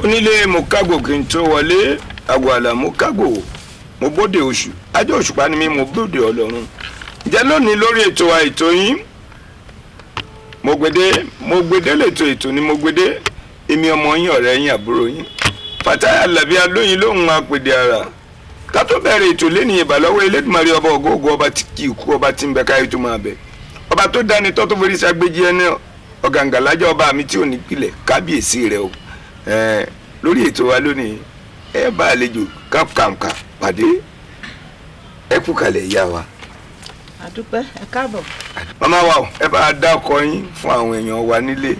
Onílé, mo kágò kí n tó wọlé. Àgbàlá, mo kágò, mo bóde oṣù ajọ́ òṣùpá ni mí, mo bóde Ọlọ́run. Ǹjẹ́ lónìí lórí ètò wa, ètò yín, Mo Gbédé, Mo Gbédé lètò, ètò ni Mo Gbédé. Èmi ọmọ yín, ọ̀rẹ́ yín, àbúrò yín, Fatai Alábí Alóyin lóhùn apèdè ara. Ká tó bẹ̀rẹ̀ ètò lẹ́nìí, ìbàlọ́wọ́ Elédùmarè, ọba ògógó, ọba tí kì í kú, ọba tí ń bẹ káyé tó máa bẹ, ọba tó dání tọ́ tó forí sagbéjì ẹni ọ̀gàǹgàlájà, ọba mi tí ò ní pilẹ̀, kábíyèsí rẹ o. Lórí ètò wa lónìí, ẹ bá àlejò kàǹkà pàdé. Ẹ kú kalẹ̀, ìyá wa. Àdúpẹ́, ẹ káàbọ̀. Màmá wa o, ẹ bá a dá ọkọ yín fún àwọn èèyàn wa nílé.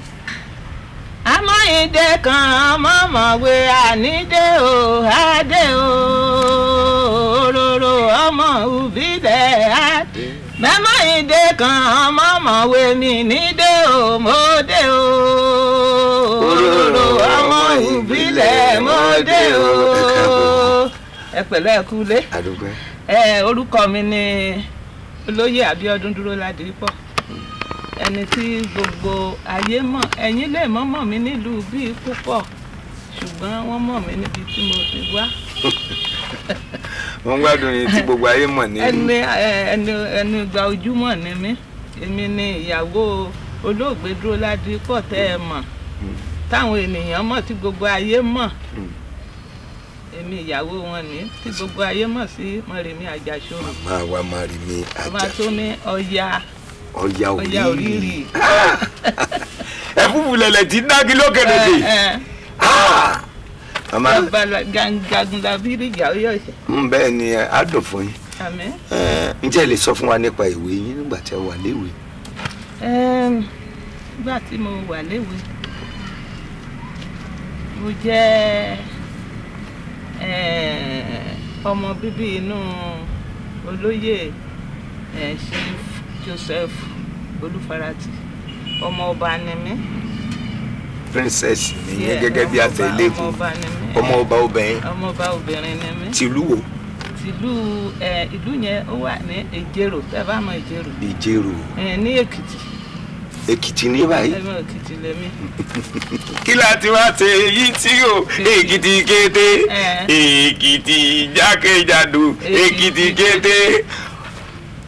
Amóhìndé kan mọ̀mọ̀wé ànídé o, adé o, òróró ọmọ òbílẹ̀ adé. Mẹ́mọ́hìndé kan mọ̀mọ̀wé mi nídé o, mọ́dé o, òróró ọmọ òbílẹ̀ mọ́dé o. Ẹ pẹ̀lẹ́, ẹ kúlé. Àdúpẹ́. Ẹ orúkọ mi ni Olóyè Abíọ́dún Dúró Ládìípọ̀, ẹni tí gbogbo ayé mọ̀. Ẹ̀yin lè mọ̀ mọ̀ mí nílùú bíi púpọ̀, ṣùgbọ́n wọ́n mọ̀ mí níbi tí mo ti wá. Wọ́n gbádùn yín tí gbogbo ayé mọ̀ ní. Ẹni gba ojúmọ̀ ni mí. Èmi ni ìyàwó olóògbé Dúró Ládìípọ̀ tẹ́ ẹ mọ̀, táwọn ènìyàn mọ̀, tí gbogbo ayé mọ̀. Èmi ìyàwó wọn ní tí gbogbo ayé mọ̀ sí Mọ́remí Àjàṣorò. Màmá wa Mọ́remí ọba Àjàṣorò. Tó ní Ọya. Ọya. Ọya. Òrìrì. Òrìrì. Ẹ fúfú lẹ̀lẹ̀ tí dági lókèlókè. Màmá. Jagunlabi ìjà ó yọ̀ ṣe. Bẹ́ẹ̀ ni, á dùn fún yín. Àmín. Ǹjẹ́ ẹ lè sọ fún wa nípa ìwé yín nígbà tí ẹ wà léwe? Nígbà tí mo wà léwe, mo jẹ́ ọmọ bíbí inú olóyè Chief Joseph Olúfarati. Ọmọ ọba ni mí. Princess nìyẹn. Yeah, gẹ́gẹ́ bí ọmọ àṣẹ ọba- ilé ọmọ ọba ni mí. Ọmọ ọba obìnrin. Ọmọ ọba obìnrin ni mí. Tìlú wo? Tìlú ìlú yẹn, ó wà ní Ìjẹ̀rò, tẹ́ bá mọ Ìjẹ̀rò. Ìjẹ̀rò. Ní Èkìtì. Èkìtì ní báyìí. Ẹmọ Èkìtì lèmi. Kí láti wá ṣe èyí tí o Èkìtì kété, Èkìtì jákèjádò, Èkìtì kété.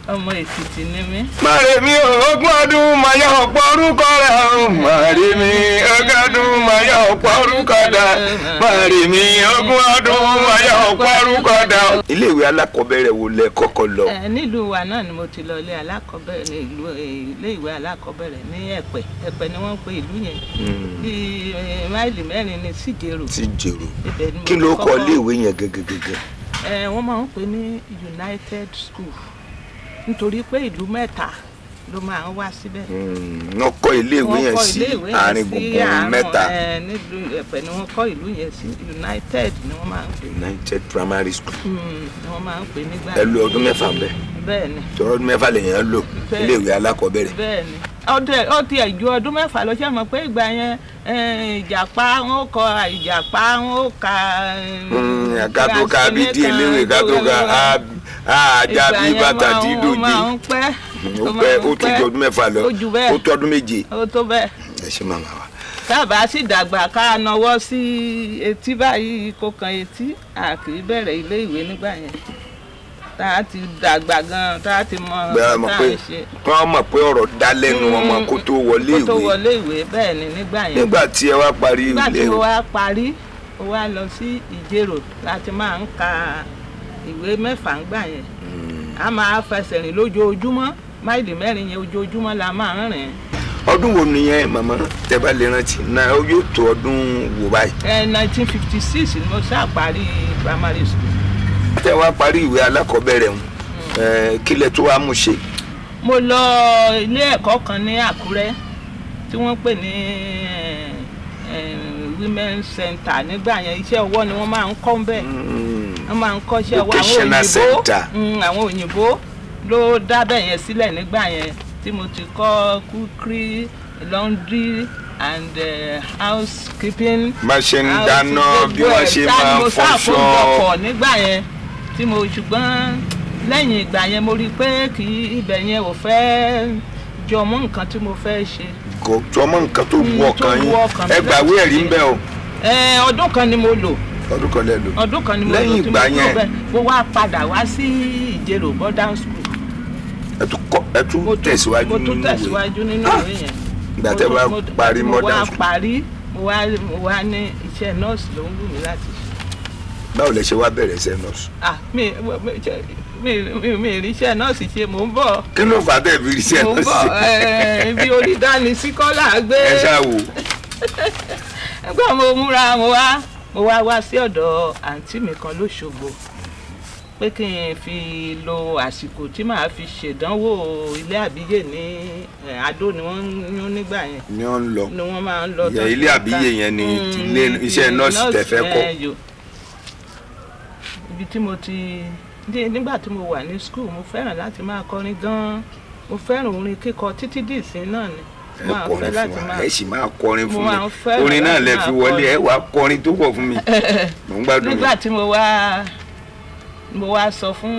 Ọmọ Èkìtì ni mí. Mọ̀rẹ́mi 20 ọdún máa yọ ọ̀pọ̀ orúkọ rẹ̀ o. Mọ̀rẹ́mi 20 ọdún máa yọ ọ̀pọ̀ orúkọ dà. Mọ̀rẹ́mi 20 ọdún máa yọ ọ̀pọ̀ orúkọ dà. Iléèwé alákọ̀ọ́bẹ̀rẹ̀ wo lẹ kọ́kọ́ lọ? Nílùú wa náà ni mo ti lọ ilé alákọ̀ọ́bẹ̀rẹ̀, ìlú ilé ìwé alákọ̀ọ́bẹ̀rẹ̀ ní Ẹ̀pẹ́. Ẹ̀pẹ́ ni wọ́n ń pe ìlú yẹn. Bíi máìlì 4 ní síjèrò. Ti Jèrò. Ibẹ̀ ni mo Kí ló ti kọ kọ́kọ́- iléèwé yẹn gẹ́gẹ́gẹ́gẹ́? Wọ́n máa ń pè ní United School, nítorí pé ìlú mẹ́ta ló máa ń wá síbẹ̀. Wọ́n kọ́ iléèwé Wọ́n yẹn kọ́ sí iléèwé yẹn àárín sí gbùngbùn àárín, mẹ́ta. Nílùú Ẹ̀pẹ́ ni wọ́n kọ́ ìlú yẹn sí. United ni wọ́n máa ń pè. United Primary School. Ni wọ́n máa ń pè nígbà. Ẹ lo ọdún 6 ń bẹ̀? Bẹ́ẹ̀ ni. Tọrọ ọdún 6 lèèyàn lò Bẹ́ẹ̀. iléèwé alákọ̀ọ́bẹ̀rẹ̀. Bẹ́ẹ̀ ni, ọdẹ ó ti ẹ̀ ju ọdún 6 lọ. Ṣé mọ̀ pé ìgbà yẹn, ìjàpá wọn ó kọ ìjàpá, wọn ó ka. Ká tó ka bídí eléwé, ká tó ka ajá bí bàtà tí dòjé. Máa ń pẹ́. Ó pẹ́, ó tún ju ọdún 6 lọ. Ó ju bẹ́ẹ̀. Ó tó ọdún 7. Ó tó bẹ́ẹ̀. Ẹ ṣe, màmá wa. Tábà sì dàgbà ká nawọ́ sí etí báyìí kó kan etí, a kì í bẹ̀rẹ̀ ilé ìwé nígbà yẹn. Tá a ti dàgbà gan, tá a ti mọ Bẹ́ẹ̀ mọ̀ tá pé à ń ṣe. Kí wọ́n mọ̀ pé ọ̀rọ̀ dá lẹ́nu ọmọ kó tó wọlé Kó tó ìwé. wọlé ìwé, bẹ́ẹ̀ ni nígbà yẹn. Nígbà tí ẹ wá parí Nígbà tí ilé mo wá parí, mo wá lọ sí Ìjẹ̀rò láti máa ń ka ìwé 6 ńgbà yẹn. A máa fẹsẹ̀ rìn lójoojúmọ́, máìlì 4 yẹn, ojoojúmọ́ la máa ń rìn. Ọdún wo nìyẹn, màmá, tẹ́ bá lè rántí náà? Ó yóò tó ọdún wo báyìí? 1956 ni mo ṣáà parí primary school. Tẹ́ wá parí ìwé alákọ̀ọ́bẹ̀rẹ̀ ń, kí lẹ tó wá mú ṣe? Mo lọ ilé ẹ̀kọ́ kan ní Àkúrẹ́ tí wọ́n pè ní women's center nígbà yẹn. Iṣẹ́ ọwọ́ ni wọ́n máa ń kọ́ ń bẹ̀. Wọ́n máa ń kọ́ṣẹ́ ọwọ́ àwọn Vocational òyìnbó. center. Àwọn òyìnbó ló dábẹ̀ yẹn sílẹ̀ nígbà yẹn, tí mo ti kọ́ cookery, laundry and housekeeping. Bá ṣe ń dáná, bí wọ́n ṣe máa ń mo fọṣọ. Ṣàkójọpọ̀ nígbà yẹn tí mo, ṣùgbọ́n lẹ́yìn ìgbà yẹn, mo rí i pé kì í ibẹ̀ yẹn ò fẹ́ jọ mọ́ nǹkan tí mo fẹ́ ṣe. Kò jọmọ́ nǹkan tó wù Tó ọkàn wù yín. ọkàn mi Ẹ gbàwé láti ẹ̀rí ń ṣe. bẹ̀ o. Ọdún kan ni mo lò. Ọdún kan lẹ lò. Ọdún kan ni mo lò Lẹ́yìn tí mo ìgbà kúrò yẹn- bẹ́ẹ̀. Mo wá padà wá sí Ìjerò boarding school. Ẹ tún kọ́, ẹ tún Mo tún tẹ̀síwájú mo tún nínú ìwé. tẹ̀síwájú nínú ìwé yẹn. Ìgbà tẹ́ wá parí mo modern wá school. parí, mo wá ní iṣẹ́ nọ́ọ̀sì ló ń wù mí láti ṣe. Báwo lẹ ṣe wá bẹ̀rẹ̀ iṣẹ́ nọ́ọ̀sì? Ah, mi mi mi mi rí iṣẹ́ nọ́ọ̀sì ṣe, mò ń bọ̀. Kí ló fà á tẹ̀ fi rí iṣẹ́ Mò ń bọ̀. nọ́ọ̀sì? Ibi orí dání sí kọ́là gbé. Ẹ ṣáà wò. Nígbà mo múra, mo wá sí ọ̀dọ̀ àǹtí mi kan lóṣogbo pé kí n fi lo àsìkò tí màá fi ṣèdánwò ilé àbíyè ní Adó ni wọ́n ń yún nígbà yẹn. Ni wọ́n ń lọ. Ni wọ́n máa ń lọ. Ìyẹn ilé àbíyè yẹn ni ti iṣẹ́ nọ́ọ̀sì tẹ́ fẹ́ kọ́. Yò. Ibi tí mo ti nígbà tí mo wà ní school, mo fẹ́ràn láti máa kọrin gan-an. Mo fẹ́ràn orin kíkọ títí dì ìsín náà ni. Ẹ Máa fẹ́ kọrin láti fún wa. máa Ẹ sì máa kọrin Mo fún máa mi. ń fẹ́ràn Orin náà láti lẹ máa fi wọlé. kọrin. Ẹ wàá kọrin tó pọ̀ fún mi, mò ń gbádùn Nígbà yín. tí mo wá sọ fún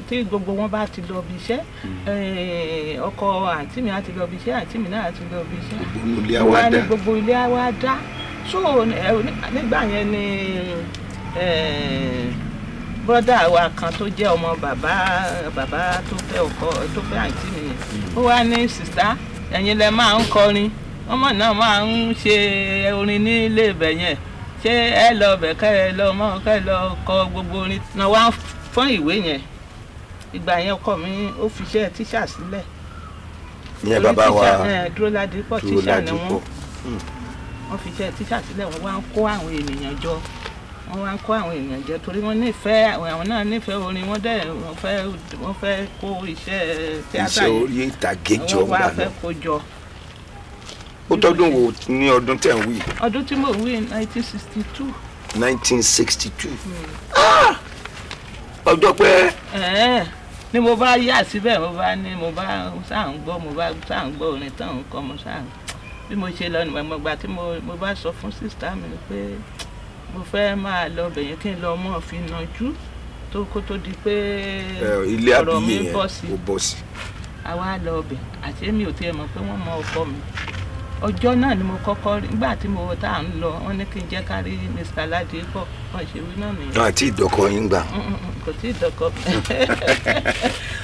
tí gbogbo wọn bá ti lọ bí iṣẹ́, ọkọ àǹtí mi á ti lọ bí iṣẹ́, àǹtí mi náà á ti lọ bí iṣẹ́, Gbogbo ilé mo àwa wá ní dá. gbogbo ilé á wá dá. So nígbà yẹn ni brọ́dà wa kan tó jẹ́ ọmọ bàbá bàbá tó fẹ́ ọkọ tó fẹ́ àǹtí mi yẹn, ó wá ní, "Sister, ẹ̀yin lẹ máa ń kọrin, ọmọ náà máa ń ṣe orin nílé ibẹ̀ yẹn. Ṣé ẹ lọ bẹ̀ kẹ́ ẹ lọ mọ́ kẹ́ ẹ lọ kọ gbogbo orin náà?" Wá fọ́n ìwé yẹn. Ìgbà yẹn ọkọ mi ó fi iṣẹ́ tíṣà sílẹ̀. Ìyẹn Torí bàbá wa. tíṣà, Dúró Ládípọ̀, Dúró tíṣà ni Ládípọ̀. wọ́n. Wọ́n fi iṣẹ́ tíṣà sílẹ̀, wọ́n wá ń kó àwọn ènìyàn jọ, wọ́n wá ń kó àwọn ènìyàn jọ torí wọ́n nífẹ̀ẹ́, àwọn náà nífẹ̀ẹ́ orin. Wọ́n dẹ̀ wọ́n fẹ́ kó iṣẹ́ tíátà Iṣẹ́ yìí orí ìtàgé jọ. wọ́n wá Ńgbà fẹ́ náà kó jọ. Ó tọ́dún wo ní ọdún tẹ̀ ń wí? Ọdún tí mò ń wí, 1962. 1962, ọjọ́ pẹ́. Ẹ̀ẹ́n, ni mo bá yà síbẹ̀, mo bá ní mo bá sáà ń gbọ́, mo bá sáà ń gbọ́ orin tán ń kọ́. Mo sáà bí mo ṣe lọ ní mo gbà tí mo bá sọ fún sister mi pé mo fẹ́ máa lọ bẹ̀yẹn kí n lọ mọ́ fi nàjú tó kó tó di pé Ilé ọ̀rọ̀ mi àbíyè yẹn bọ́ sí. ó bọ́ sí. Àwa lọ bẹ̀ àti èmi ò tiẹ̀ mọ̀ pé wọ́n mọ ọkọ mi. Ọjọ́ náà ni mo kọ́kọ́ rí. Nígbà tí mo tá à ń lọ, wọ́n ní kí n jẹ́ ká rí Mr. Ládìpọ̀, wọ́n ṣe wí náà nìyẹn. Náà àti ìdọ́kọ yín gbà. Kò tí ì dọ́kọ.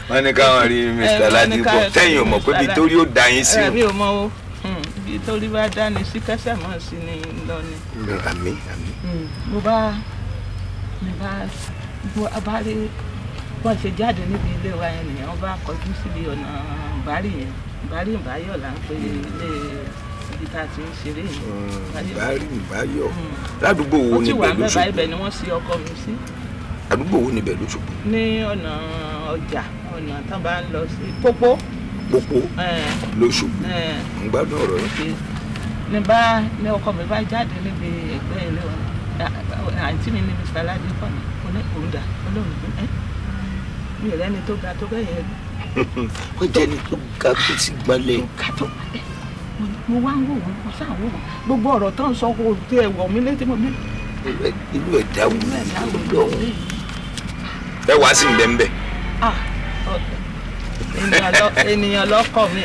Wọ́n ní káwọn rí Mr. Wọ́n ní Ládìpọ̀. káwọn Tẹ́yìn ò mọ̀ pé Mr. bí torí ó da yín sí. Mi ò mọ o. Ibi torí bá dání sí kẹsẹ̀ mọ́ sí ni lọ ni. Àmín, àmín. Mo bá mo bá mo bá rí wọ́n ṣe jáde níbi ilé wa yẹn nìyẹn. Wọ́n bá kọjú síbi ọ̀nà Bárì yẹn, Bárì Ìbáyọ̀ là ń pè ilé ibi tá a ti ń ṣeré yẹn. Bárì. Bárì Ìbáyọ̀, ládùúgbò wo Ó ni ti wà bẹ̀ mẹ́bàá lóṣogbo? Ibẹ̀ ni wọ́n sí ọkọ mi sí. Àdúgbò wo ni bẹ̀ lóṣogbo? Ní ọ̀nà ọjà, ọ̀nà tán bá ń lọ sí Pópó. Pópó lóṣogbo. Ẹ̀. Ń gbádùn ọ̀rọ̀ yìí. Ṣe ní bá ní ọkọ mi bá jáde níbi ẹgbẹ́ ilé wọn, àǹtí mi ní Mr. Ládìpọ̀ ní. Mo ní òun dà olóhùn ní ẹ́ mi ò rẹ́ni tó ga tó bẹ́ẹ̀ yẹn rí. Wọ́n jẹ́ ní tó ga tó sì gbalẹ̀. Tó ga tó ẹ́. Mo wá ń wò wọ́n, mo sáà ń wò wọ́n. Gbogbo ọ̀rọ̀ tó ń sọ kò tẹ ẹ̀wọ̀ mi létí. Mo ní Inú ẹ̀dá wò inú ẹ̀dá wò lọ́hùn. Ẹ wá sí nbẹ̀ nbẹ̀. Ah, ènìyàn lọ́kọ̀ mi.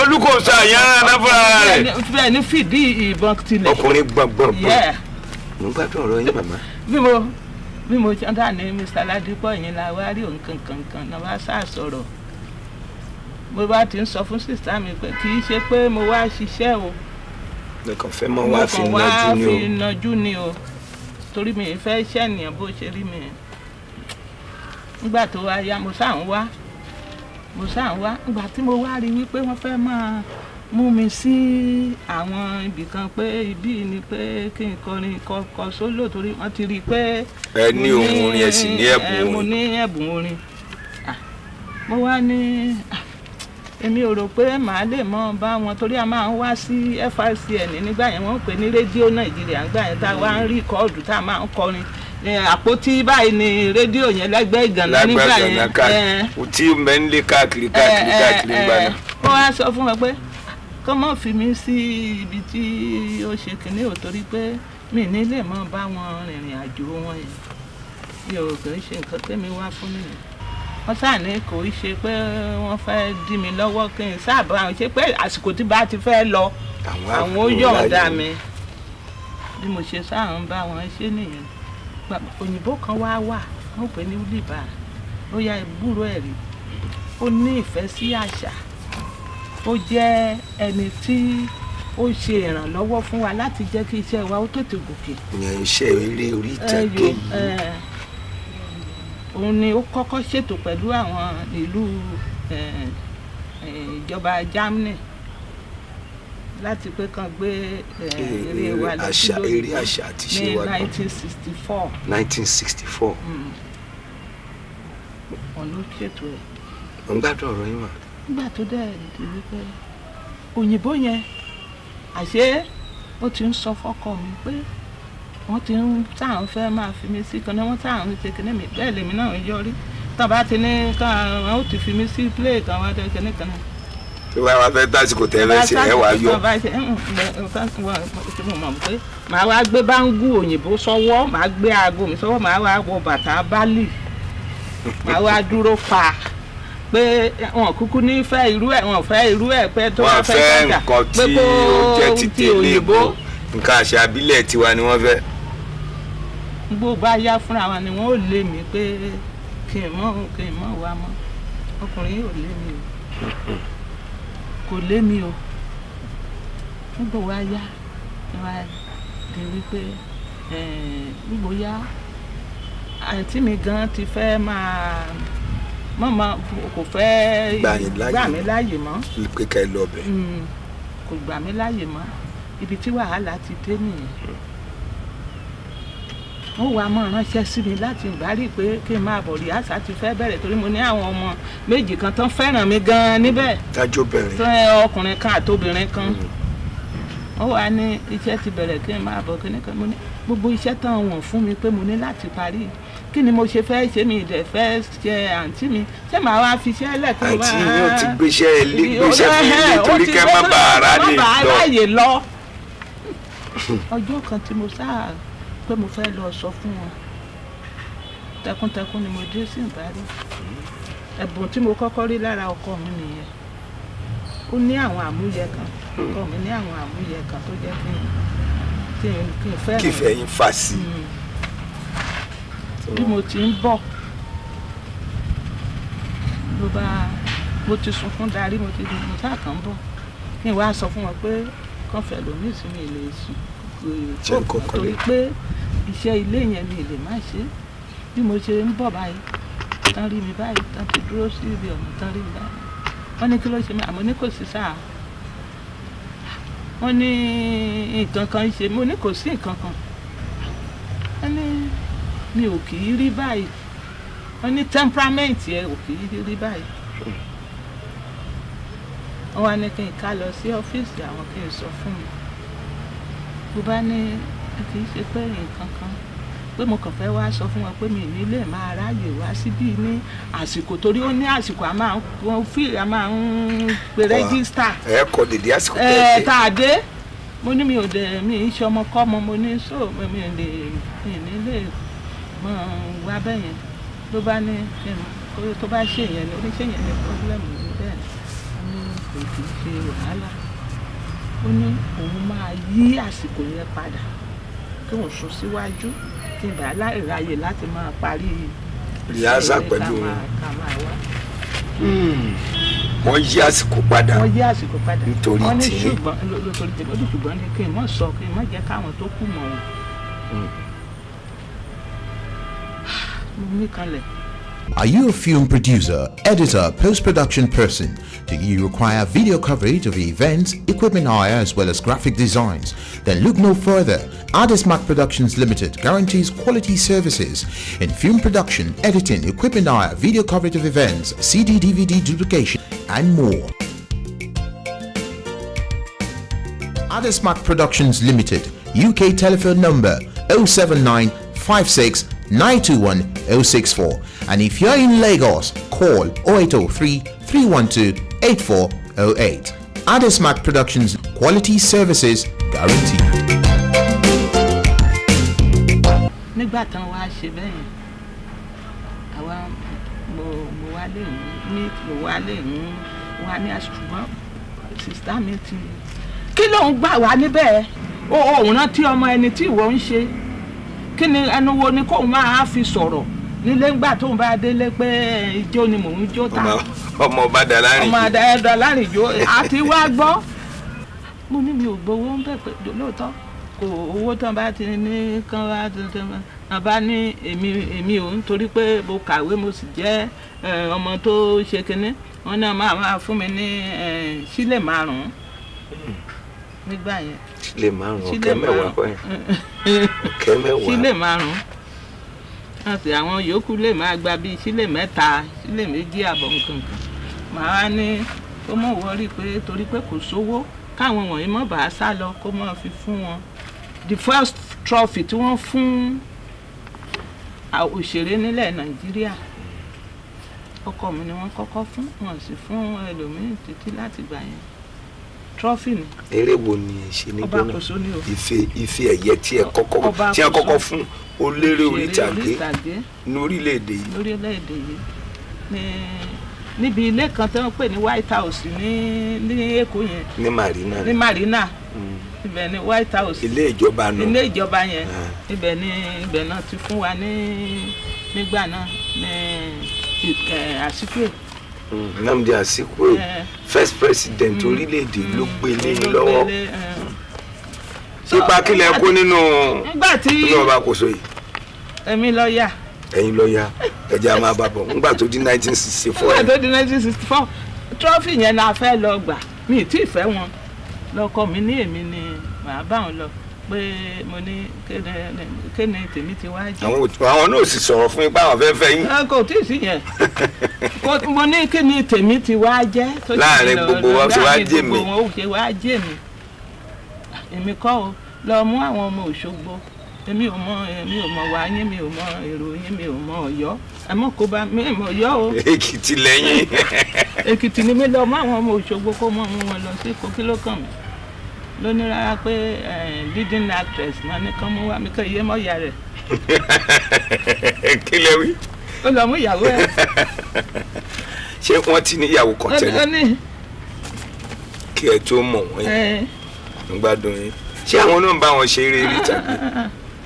Olùkóso àyàrá náà fúnra rẹ̀. Bẹ́ẹ̀ ni fìdí ìbọn tilẹ̀. Ọkùnrin gbọ̀ngbọ̀n. Yeah. Mo ń gbádùn ọ̀rọ̀ yín, màmá. Bí mo ṣe ń dà ní Mr. Ládìpọ̀ yẹn la wá rí òun kankankan náà wá sá sọ̀rọ̀. Mo bá ti ń sọ fún sister mi pé kì í ṣe pé mo wá ṣiṣẹ́ o. Nìkan fẹ́ mọ́ Mo wá fi kàn wá nájú ni o. fi nájú ni o, torí mi ì fẹ́ ṣẹ̀nìyàn bó ṣe rí mi. Nígbà tó wá yá, mo sáà ń wá, mo sáà ń wá. Nígbà tí mo wá rí wípé wọ́n fẹ́ máa mú mi sí àwọn ibì kan pé ibí ni pé kí n kọrin kọ sólò, torí wọ́n ti rí i pé Ẹ ní mo ohun orin, ẹ sì ní ẹ̀bùn mo orin. ní ẹ̀bùn orin. Ah, mo wá ní, ah, èmi ò rò pé màá lè mọ bá wọn, torí a máa ń wá sí FRCN nígbà yẹn, wọ́n ń pè ní Rédíò Nàìjíríà nígbà yẹn, tá a wá ń record, tá a máa ń kọrin. Àpótí báyìí ni rédíò yẹn lẹ́gbẹ̀ẹ́ ìgànnà nígbà Lágbàgbà yẹn. náà káàkiri tí mẹ́ ń lé káàkiri káàkiri káàkiri ńgbà náà. Ó wá sọ fún wọn pé kó má fi mí sí ibi tí ó ṣe kìnní ò, torí pé mi ní lè mọ bá wọn rìnrìn àjò wọn yẹn. Mi ò kì í ṣe nǹkan tẹ́mi wá fún mi nìyẹn. Wọ́n sáà ní kò í ṣe pé wọ́n fẹ́ dí mi lọ́wọ́ kí n sáàbà ṣe pé àsìkò tí bá ti fẹ́ lọ Àwọn ó yọ̀ǹda mi. Bí mo ṣe sáà ń bá wọn ṣe nìyẹn. Òyìnbó kan wá wà, wọ́n pè ní Wúlìbà, ó yá ìgbúrò ẹ̀ rí. Ó ní ìfẹ́ sí àṣà, ó jẹ́ ẹni tí ó ṣe ìrànlọ́wọ́ fún wa láti jẹ́ kí iṣẹ́ wa ó tètè gòkè. Ìyẹn iṣẹ́ eré orí ìtàgé yìí. Òun ni ó kọ́kọ́ ṣètò pẹ̀lú àwọn ìlú ìjọba Germany láti pé kàn gbé eré wa lọ sí eré àṣà àti ṣe wa ní 1964. 1964. Òun ló ṣètò ẹ̀. Mo ń gbádùn ọ̀rọ̀ yín mà. Nígbà tó dẹ̀ di wípé òyìnbó yẹn, àṣé ó ti ń sọ fọ́kọ mi pé wọ́n ti ń táà ń fẹ́ máa fi mí sí kan náà, wọ́n táà ń ṣe kinní mi bẹ́ẹ̀ lèmi náà ń yọrí. Tọ́ bá ti ní kán wọ́n ó ti fi mí sí play kan wọ́n á kinní kan náà. Tí wàá wá fẹ́ tásìkò tẹ́lẹ̀ ṣe ẹ wàá yọ. Màá wá gbé báńgù òyìnbó sọ́wọ́, màá gbé aago mi sọ́wọ́, màá wá wọ bàtà bálì, màá wá dúró pa pé wọn kúkú ní fẹ́ irú ẹ̀, wọn fẹ́ irú ẹ̀ pé tó wá fẹ́ kàkà pé kó jẹ́ ti òyìnbó, nǹkan àṣà àbílẹ̀ tiwa ni wọ́n fẹ́. Gbogbo bá yá fúnra wọn ni wọ́n ò lé mi pé kí n mọ̀ wá mọ́. Ọkùnrin yóò lé mi o, kò lé mi o. Gbogbo wa yá wa di wípé gbogbo yá àǹtí mi gan ti fẹ́ máa mọ́mọ́ kò fẹ́ gbà mí láàyè mọ́. Pé ká ẹ lọ bẹ̀. Kò gbà mí láàyè mọ́. Ibi tí wàhálà ti dé nìyẹn. Wọ́n wá mọ́ ránṣẹ́ sí mi láti ìbárí pé kí n máa bọ̀ rí àṣà ti fẹ́ bẹ̀rẹ̀ torí mo ní àwọn ọmọ méjì kan tán fẹ́ràn mi gan-an níbẹ̀. Tájọ́ bẹ̀rẹ̀. Tó ọkùnrin kan àtobìnrin kan. Wọ́n wá ní iṣẹ́ ti bẹ̀rẹ̀ kí n máa bọ̀ kí nìkan mo ní gbogbo iṣẹ́ tán wọ̀n fún mi pé mo ní láti parí. Kí ni mo ṣe fẹ́ ṣe mi ìdẹ̀ fẹ́ ṣe àǹtí mi ṣé màá wá fi iṣẹ́ lẹ̀ kí n wá. Àǹtí yóò ti gbéṣẹ́ ilé gbéṣẹ́ fún ilé torí kẹ́ má bàa ráyè lọ. Ọjọ́ kan tí mo sáà pé mo fẹ́ lọ sọ fún wọn, takuntakun ni mo dé sí ìbárí. Ẹ̀bùn tí mo kọ́kọ́ rí lára ọkọ mi nìyẹn. Ó ní àwọn àmúyẹ kan, ọkọ mi ní àwọn àmúyẹ kan tó jẹ́ kí n fẹ́ràn. Kífẹ́ yín fà sí. Bí mo ti ń bọ̀ ló bá mo ti sunkún darí, mo ti mo sáà kàn ń bọ̀ kí n wá sọ fún wọn pé kàn fẹ́ lómi sí mi lè sùn torí pé iṣẹ́ ilé yẹn mi lè má ṣe. Bí mo ṣe ń bọ̀ báyìí tán rí mi báyìí, tán ti dúró sí ibi ọ̀nà tán rí mi báyìí, wọ́n ní kí ló ṣe mí, àmọ́ ní kò sí sáà. Wọ́n ní nǹkan kan ṣe, mo ní kò sí nǹkan kan. Wọ́n ní mi ò kì í rí báyìí, wọ́n ní temperament yẹ ò kì í rí báyìí. Wọ́n wá ní kí n ká lọ sí ọ́fíìsì àwọn kí n sọ fún mi. Mo bá ní kì í ṣe pé nǹkan kan, pé mo kàn fẹ́ wá sọ fún wọn pé mi ní lè máa ráyè wá síbí ní àsìkò torí ó ní àsìkò a máa ń fi a máa ń pe rẹ́gísítà. Ẹ kọ dèdè àsìkò tẹ́ ẹ tá a dé. Mo ní mi ò dẹ̀ mi ń ṣe ọmọkọ́mọ, mo ní so mi ò lè mi ní lè mọ wá bẹ́ẹ̀ yẹn. Ló bá ní tó bá ṣe yẹn ni oníṣẹ́ yẹn ní pọ́blẹ́mù ní bẹ́ẹ̀ ni kò kì í ṣe wàhálà. Ó ní òun máa yí àsìkò yẹn padà kí òun sún síwájú kí n bá ráyè láti máa parí rìhásà pẹ̀lú wọ́n yí àsìkò padà. Wọ́n yí àsìkò padà nítorí wọ́n ní tí ṣùgbọ́n lórí tèmi ó ní ṣùgbọ́n ní kí n mọ̀ sọ kí n mọ̀ jẹ́ káwọn tó kù mọ̀ ọ́n. Mo mí kanlẹ̀. Are you a film producer, editor, post-production person? Do you require video coverage of events, equipment hire, as well as graphic designs? Then look no further. Adesmark Productions Limited guarantees quality services in film production, editing, equipment hire, video coverage of events, CD, DVD duplication, and more. Adesmark Productions Limited, UK telephone number 079 56 921 064, and if you're in Lagos, call 0803 312 8408. Adesmark Productions, quality services guaranteed. Nígbà tán wá ṣe bẹ́ẹ̀ yẹn, àwa mo wá lè ní mo wá lè ń wá ní àṣùgbọ́n sista mi ti Kí ló ń gbà wá níbẹ̀? O ò rántí ọmọ ẹni tí ìwọ ń ṣe. Kí ni ẹnu wo ni kóun máa fi sọ̀rọ̀ nílé ńgbà tóun bá délé pé ijó ni mò ń jó ta? Ọmọ ọba dà láàrin. Ọmọ ẹ̀dọ̀ láàrin ijó àti wá gbọ́. Mo ní mi ò gbowó ń bẹ̀ pé lóòótọ́ kò owó tán bá ti ní kán wá tuntun bá ní èmi ò ń torí pé mo kàwé, mo sì jẹ́ ọmọ tó ṣe kinní, wọn náà máa fún mi ní sílẹ̀ 5 nígbà yẹn. Sílẹ̀ 5, 40 kọ́ yẹn. 40. Sílẹ̀ 5 àti àwọn yòókù lè máa gba bíi sílẹ̀ 3, sílẹ̀ 2 àbọ̀ nǹkan kan. Màá ní kó mọ̀ wọ́rí pé torí pé kò sówó káwọn wọ̀nyí mọ̀ bá a sá lọ, kó mọ̀ fi fún wọn. The first trophy tí wọ́n fún òṣèré nílẹ̀ Nàìjíríà, ọkọ mi ni wọ́n kọ́kọ́ fún, wọn sì fún ẹlòmíín títí láti gbà yẹn. Trophy ni. Eré wo ni ẹ ṣe nígbà náà? Ife ẹ̀yẹ tí ẹ kọ́kọ́ tí ẹ kọ́kọ́ fún oléré orí ìtàgé ní orílẹ̀-èdè yìí. Lórílẹ̀-èdè yìí ní níbi ilé kan tí wọ́n pè ní White House ní Èkó yẹn. Ní Marina. Ní Marina. Ibẹ̀ ni White House. Ilé ìjọba náà. Ilé ìjọba yẹn. Ibẹ̀ ni ibẹ̀ náà ti fún wa ní nígbà náà ní Azikiwe. Nnamdi Azikiwe, first president orílẹ̀-èdè ló gbé lé lọ́wọ́. Ipa kílẹ̀ kó nínú nínú ọba kòso yìí? Èmi lọ yà. Ẹ̀yin lọ yà, ẹ̀jẹ̀ a máa bá bọ̀ nígbà tó di 1964. Nígbà tó di 1964, trophy yẹn la fẹ́ lọ gbà, mi ì tí ì fẹ́ wọn. Lọ́kọ mi ní èmi ni màá bá wọn lọ, pé mo ní kéne tèmi ti wá jẹ́. Àwọn náà sì sọ̀rọ̀ fún ipá àwọn fẹ́ẹ́ fẹ́ yín. Kò tí ì sí yẹn. Mo ní kéne tèmi ti wá jẹ́. Láàrin gbogbo wa ṣe wá jẹ́ mi. Láàrin gbogbo wọn ṣe wá jẹ́ mi. Èmi kọ́ o, lọ mú àwọn ọmọ Òṣogbo. Èmi ò mọ wá yín, mi ò mọ èrò yín, mi ò mọ Ọ̀yọ́. Ẹ mọ̀ kó bá mi mọ̀ Ọ̀yọ́ o. Èkìtì lẹ́yìn. Èkìtì ni mi. Lọ mú àwọn ọmọ Òṣogbo kó mọ̀ mú wọn lọ sí Èkó, kí ló kàn mí? Ló ní rárá pé leading actress náà ní kán mú wá mi kàn yé mọ́ ìyá rẹ̀. Kí lẹ wí? Ó lọ mú ìyàwó ẹ̀. Ṣé wọ́n ti níyàwó kan tẹ́lẹ̀? Kí ẹ tó mọ̀ wọ́n yẹn, ń gbádùn yín. Ṣé àwọn náà ń bá wọn ṣe eré orí ìtàgé?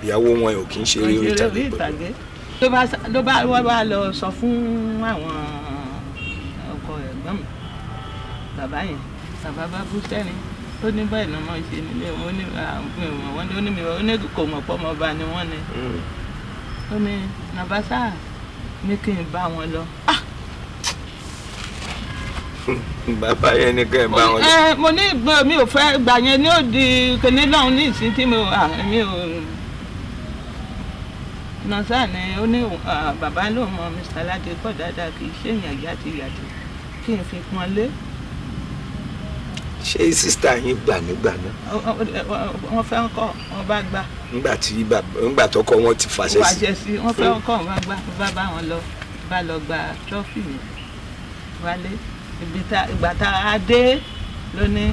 Ìyàwó wọn ò kì í ṣe eré orí ìtàgé pẹ̀lú. Ló bá wọ́n bá lọ sọ fún àwọn ọkọ ẹ̀gbọ́n mi, bàbá yẹn, bàbá bá bú sẹ́rin. Ó ní báyìí náà máa ń ṣe nílé wọn, ó ní wọn ní ó ní mi ó ní kò mọ̀ pọ́ ọmọ ọba ni wọ́n ni. Ó ní nàbàṣà ní kí n bá wọn lọ. Bàbá yẹn ní kí n bá wọn lọ. Mo ní mi ò fẹ́ gbà yẹn ní òdi kìnní lọ́hùn ní ìsín tí mi ò nọ́sà ni. Ó ní bàbá ló mọ Mr. Ládépọ̀ dáadáa, kì í ṣe èèyàn yàtìyàtì, kí n fi pọ́n lé. Ṣé sísítà yín gbà nígbà náà? Wọ́n fẹ́ kọ́, wọ́n bá gbà. Nígbà tọkọ wọn ti fàṣẹ sí. Fàṣẹ sí, wọ́n fẹ́ kọ́, wọ́n bá gbà, wọ́n bá wọn lọ, bá lọ gba trọ́fì yẹn wálé. Ìgbà tá a dé lónìí,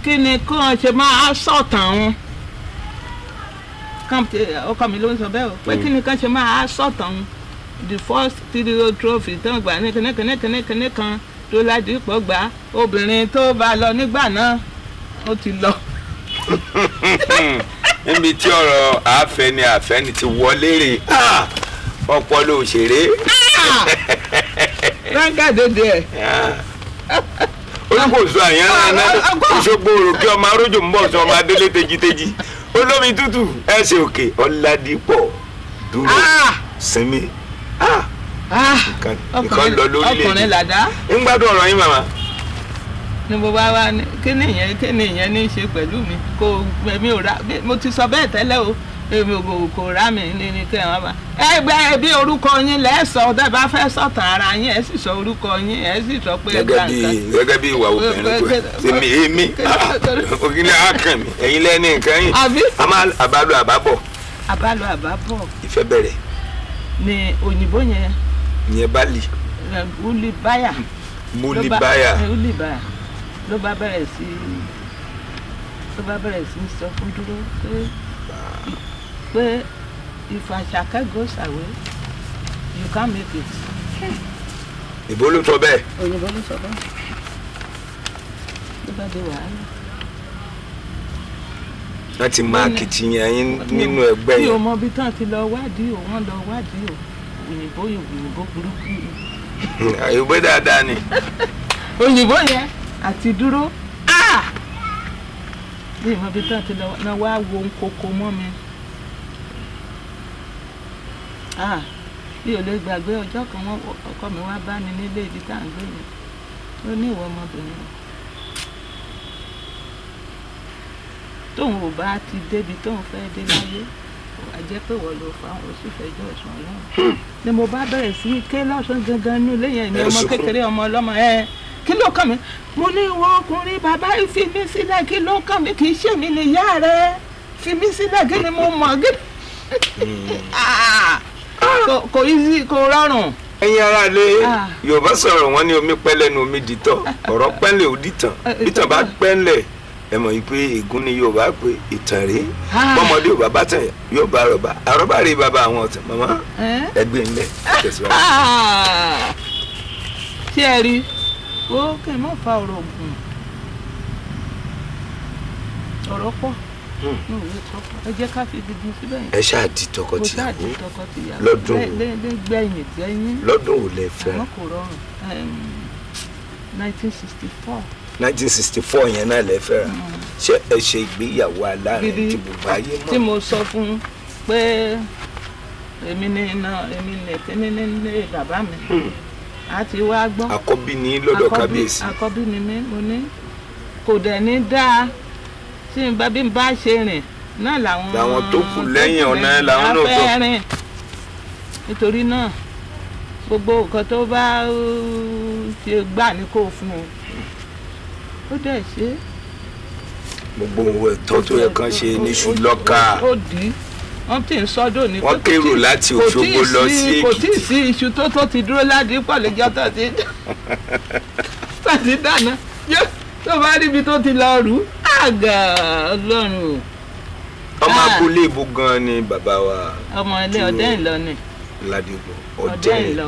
kí ni kí wọ́n ṣe máa sọ̀tàn wọn? Ọkọ mi ló ń sọ bẹ́ẹ̀ o, pé kí ni kí wọ́n ṣe máa sọ̀tàn wọn? The first three trophy tán gbà ní kíní kan tó Ládìpọ̀ gbà, obìnrin tó bá lọ nígbà náà ó ti lọ. Níbi tí ọ̀rọ̀ àfẹ́ni àfẹ́ni ti wọlé rè, ọpọlọ òṣèré. Ránkà dédé ẹ̀. Olùkóso àyàn náà Òṣogbo òròkè ọmọ arójò ń bọ̀ sọ ọmọ adélé tejiteji olómi tútù ẹsẹ̀ òkè Ọládìpọ̀ dúró sinmi. Nǹkan lọ lórílẹ̀-èdè. Ọkùnrin làdá. Ń gbádùn ọ̀rọ̀ yín màmá. Ni mo bá wá ní kí ni ìyẹn ní í ṣe pẹ̀lú mi? Kò èmi ò rà, mo ti sọ bẹ́ẹ̀ tẹ́lẹ̀ o, èmi kò rà mí ní kí ẹ wá bá. Ẹ gbẹ́ bí orúkọ yín lẹ́sọ̀, tẹ́ bá fẹ́ sọ̀tàn ara yín, ẹ sì sọ orúkọ yín, ẹ sì sọ pé ẹ gbà nǹkan. Gẹ́gẹ́ bí ìwà obìnrin tó èmi èmi ògìlẹ̀ àkàn mi, ẹ̀yin lẹ́ni nǹkan yín. Àbálò àbábọ̀. Àbálò àbábọ̀. Ìfẹ́ bẹ̀rẹ̀. Ni òyìnbó yẹn. Ìyẹn bá lì. Múlíbáyà. Múlíbáyà. Múlíbáyà ló bá bẹ̀rẹ̀ sí sọ fún Dúró pé if Àṣàkẹ́ goes away, you can't make it. Ìbò ló sọ bẹ́ẹ̀. Òyìnbó ló sọ bẹ́ẹ̀. Ló bá dé wàhálà. Wọ́n ti máa akitiyan yín nínú ẹgbẹ́ Mi ò yẹn. mọ ibi tán ti lọ wádìí o, wọ́n lọ wádìí o. Òyìnbó, òyìnbó burúkú. Ìwé dáadáa ni. Òyìnbó yẹn àti dúró. Ah! Mi ò mọ ibi tán ti lọ náà wá wo nkoko mọ́ mi. Ah! Mi ò lè gbàgbé ọjọ́ kan, wọ́n ọkọ mi wá bá mi nílé ibi tá à ń gbé yẹn. Ó ní, "Ìwọ ọmọbìnrin o, tóun ò bá ti débi tóun fẹ́ dé láyé, a jẹ́ pé wọ́n ló fa òun, sì fẹjọ́ ẹ̀sùn Ọlọ́run." Ni mo bá bẹ̀rẹ̀ sí í ké lọ́sàn gangan nínú ilé yẹn. Èmi Ẹ ọmọ sunkún. kékeré, ọmọ ọlọ́mọ ẹ, kí ló kàn mí? Mo ní, "Ìwọ ọkùnrin bàbá yìí, fi mí sílẹ̀. Kí ló kàn mí? Kì í ṣèmi ni ìyá rẹ. Fi mí sílẹ̀. Kí ni mo mọ̀? Kí Ah! Kò easy, kò rọrùn." Ẹ̀yin ará ilé, Ah. Yorùbá sọ̀rọ̀, wọn ní omi pẹ́ lẹ́nu omi dìtọ̀, ọ̀rọ̀ pẹ́ńlẹ̀ ò dìtàn. Ìtàn bá pẹ́ńlẹ̀, ẹ mọ̀ pé ègún ni Yorùbá pé ìtàn rèé. Ah. Bọ́mọdé Yorùbá bá tàn, yóò bá àròbá, àròbá rèé bàbá àwọn ọ̀tàn. Màmá, Eh? ẹgbẹ́ ńlẹ̀, tẹ̀síwájú. Ah! Ṣé ẹ rí ó kí n má fa ọ̀rọ̀ gùn, ọ̀rọ̀ pọ̀ ní òwe tó pọ̀. Ẹ jẹ́ ká fi gidi síbẹ̀ yẹn. Ẹ ṣáà di Mo ṣáà tọkọtìyàwó di tọkọtìyàwó lọ́dún wo? Gbẹ̀yìn gbẹ̀yìn. Lọ́dún wo lẹ fẹ́? Àmọ́ kò rọrùn, 1964. 1964 yẹn náà lẹ fẹ́ra. Ṣé ẹ ṣe ìgbéyàwó alárinrin Gidi. tí gbogbo ayé Tí mọ̀? mo sọ fún un pé èmi ní iná, èmi ní kíní nílé bàbá mi a ti wá gbọ́. Àkọ́bí ní lọ́dọ̀ kábíyèsí. Àkọ́bí ni mí. Mo ní kò dẹ̀ ní dáa tí n bá bí n bá ṣe rìn náà làwọn Làwọn tó kù lẹ́yìn ọ̀nà làwọn náà á fẹ́ rìn. Nítorí náà, gbogbo nǹkan tó bá ṣe gbà ní kò fún o. Ó dẹ̀ ṣe é. Gbogbo ohun ẹ̀tọ́ tó yẹ kán ṣe níṣu lọ́kà. Ó dì í, wọ́n ti ń sọ́dọ̀ ní. Wọ́n kérò láti Òṣogbo lọ sí Kò tí ì Èkìtì. sí iṣu tó ti dúró ládìí pọ̀ lẹ́jọ́ tó ti dáná. Tó bá ríbi tó ti lọ rú àgà, Ọlọ́run o. Ọmọ Ah. agboolé ibo gan ni bàbá wa? Ọmọ ilé ọdẹ Ìlọ ni. Ládìgbò. Ọdẹ Ọdẹ Ìlọ. Ìlọ.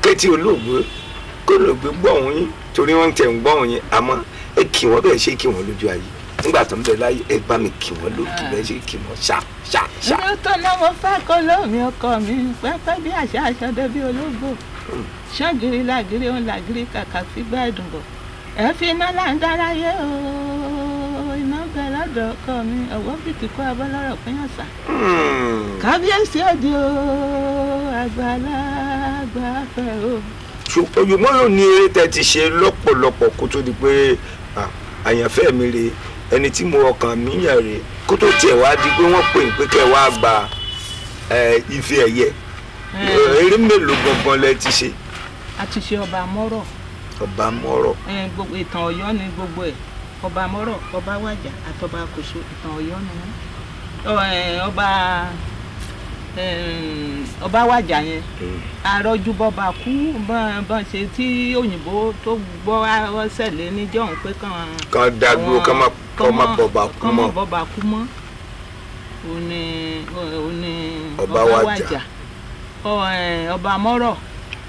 Kétí olóògbé kó olóògbé gbọ́ òun yín, torí wọ́n tẹ̀ ń gbọ́ òun yín. Àmọ́ ẹ kì wọ́n bẹ́ẹ̀, ṣe kì wọ́n lójú ayé nígbà tó ń bẹ láyé. Ẹ bá mi kì wọ́n lókè bẹ́ẹ̀ ṣe kì wọ́n ṣá ṣá ṣá. Inú tó náà mo fẹ́ kó lómi ọkọ mi pẹ́pẹ́ bí àṣà aṣọdẹ bí ológbò ṣọ́gìrì làgìrì òun làgìrì kàkà sí gbá ẹ̀dùnbọ̀ ẹ fi iná là ń dáráyé o. Iná bẹ lọ́dọ̀ ọkọ mi, ọ̀wọ́ bìtì kó abọ́lọ́rọ̀ pínyànsà. Kábíyèsí òde o, àgbàlagbà fẹ́ o. Ṣùgbọ́n yóò ní eré tẹ́ ti ṣe lọ́pọ̀lọpọ̀ kó tó di pé ah, àyànfẹ́ mi rè, ẹni tí mo ọkàn mi yàn rè, kó tó tiẹ̀ wá di pé wọ́n pè ń pé kẹ́ ẹ wá gba ife ẹ̀yẹ. Eré mélòó gangan lẹ ti ṣe? A ti ṣe Ọba Mọ́rọ̀. Ọba Mọ́rọ̀. Gbogbo ìtàn Ọ̀yọ́ ni gbogbo ẹ̀. Ọba Mọ́rọ̀, Ọba Wàjà àtọba Kòso, ìtàn Ọ̀yọ́ ni wọ́n. Ọba Wàjà yẹn, arọ́jú bọ́ba kú, bọ́n ṣe tí òyìnbó tó gbọ́ ṣẹlẹ̀ níjọ́hún pé kàn Kan dá dúró, kán má bọba kú kán má mọ́. bọ́ba kú mọ́. Òní òní. Ọba Wàjà. Ọba Mọ́rọ̀,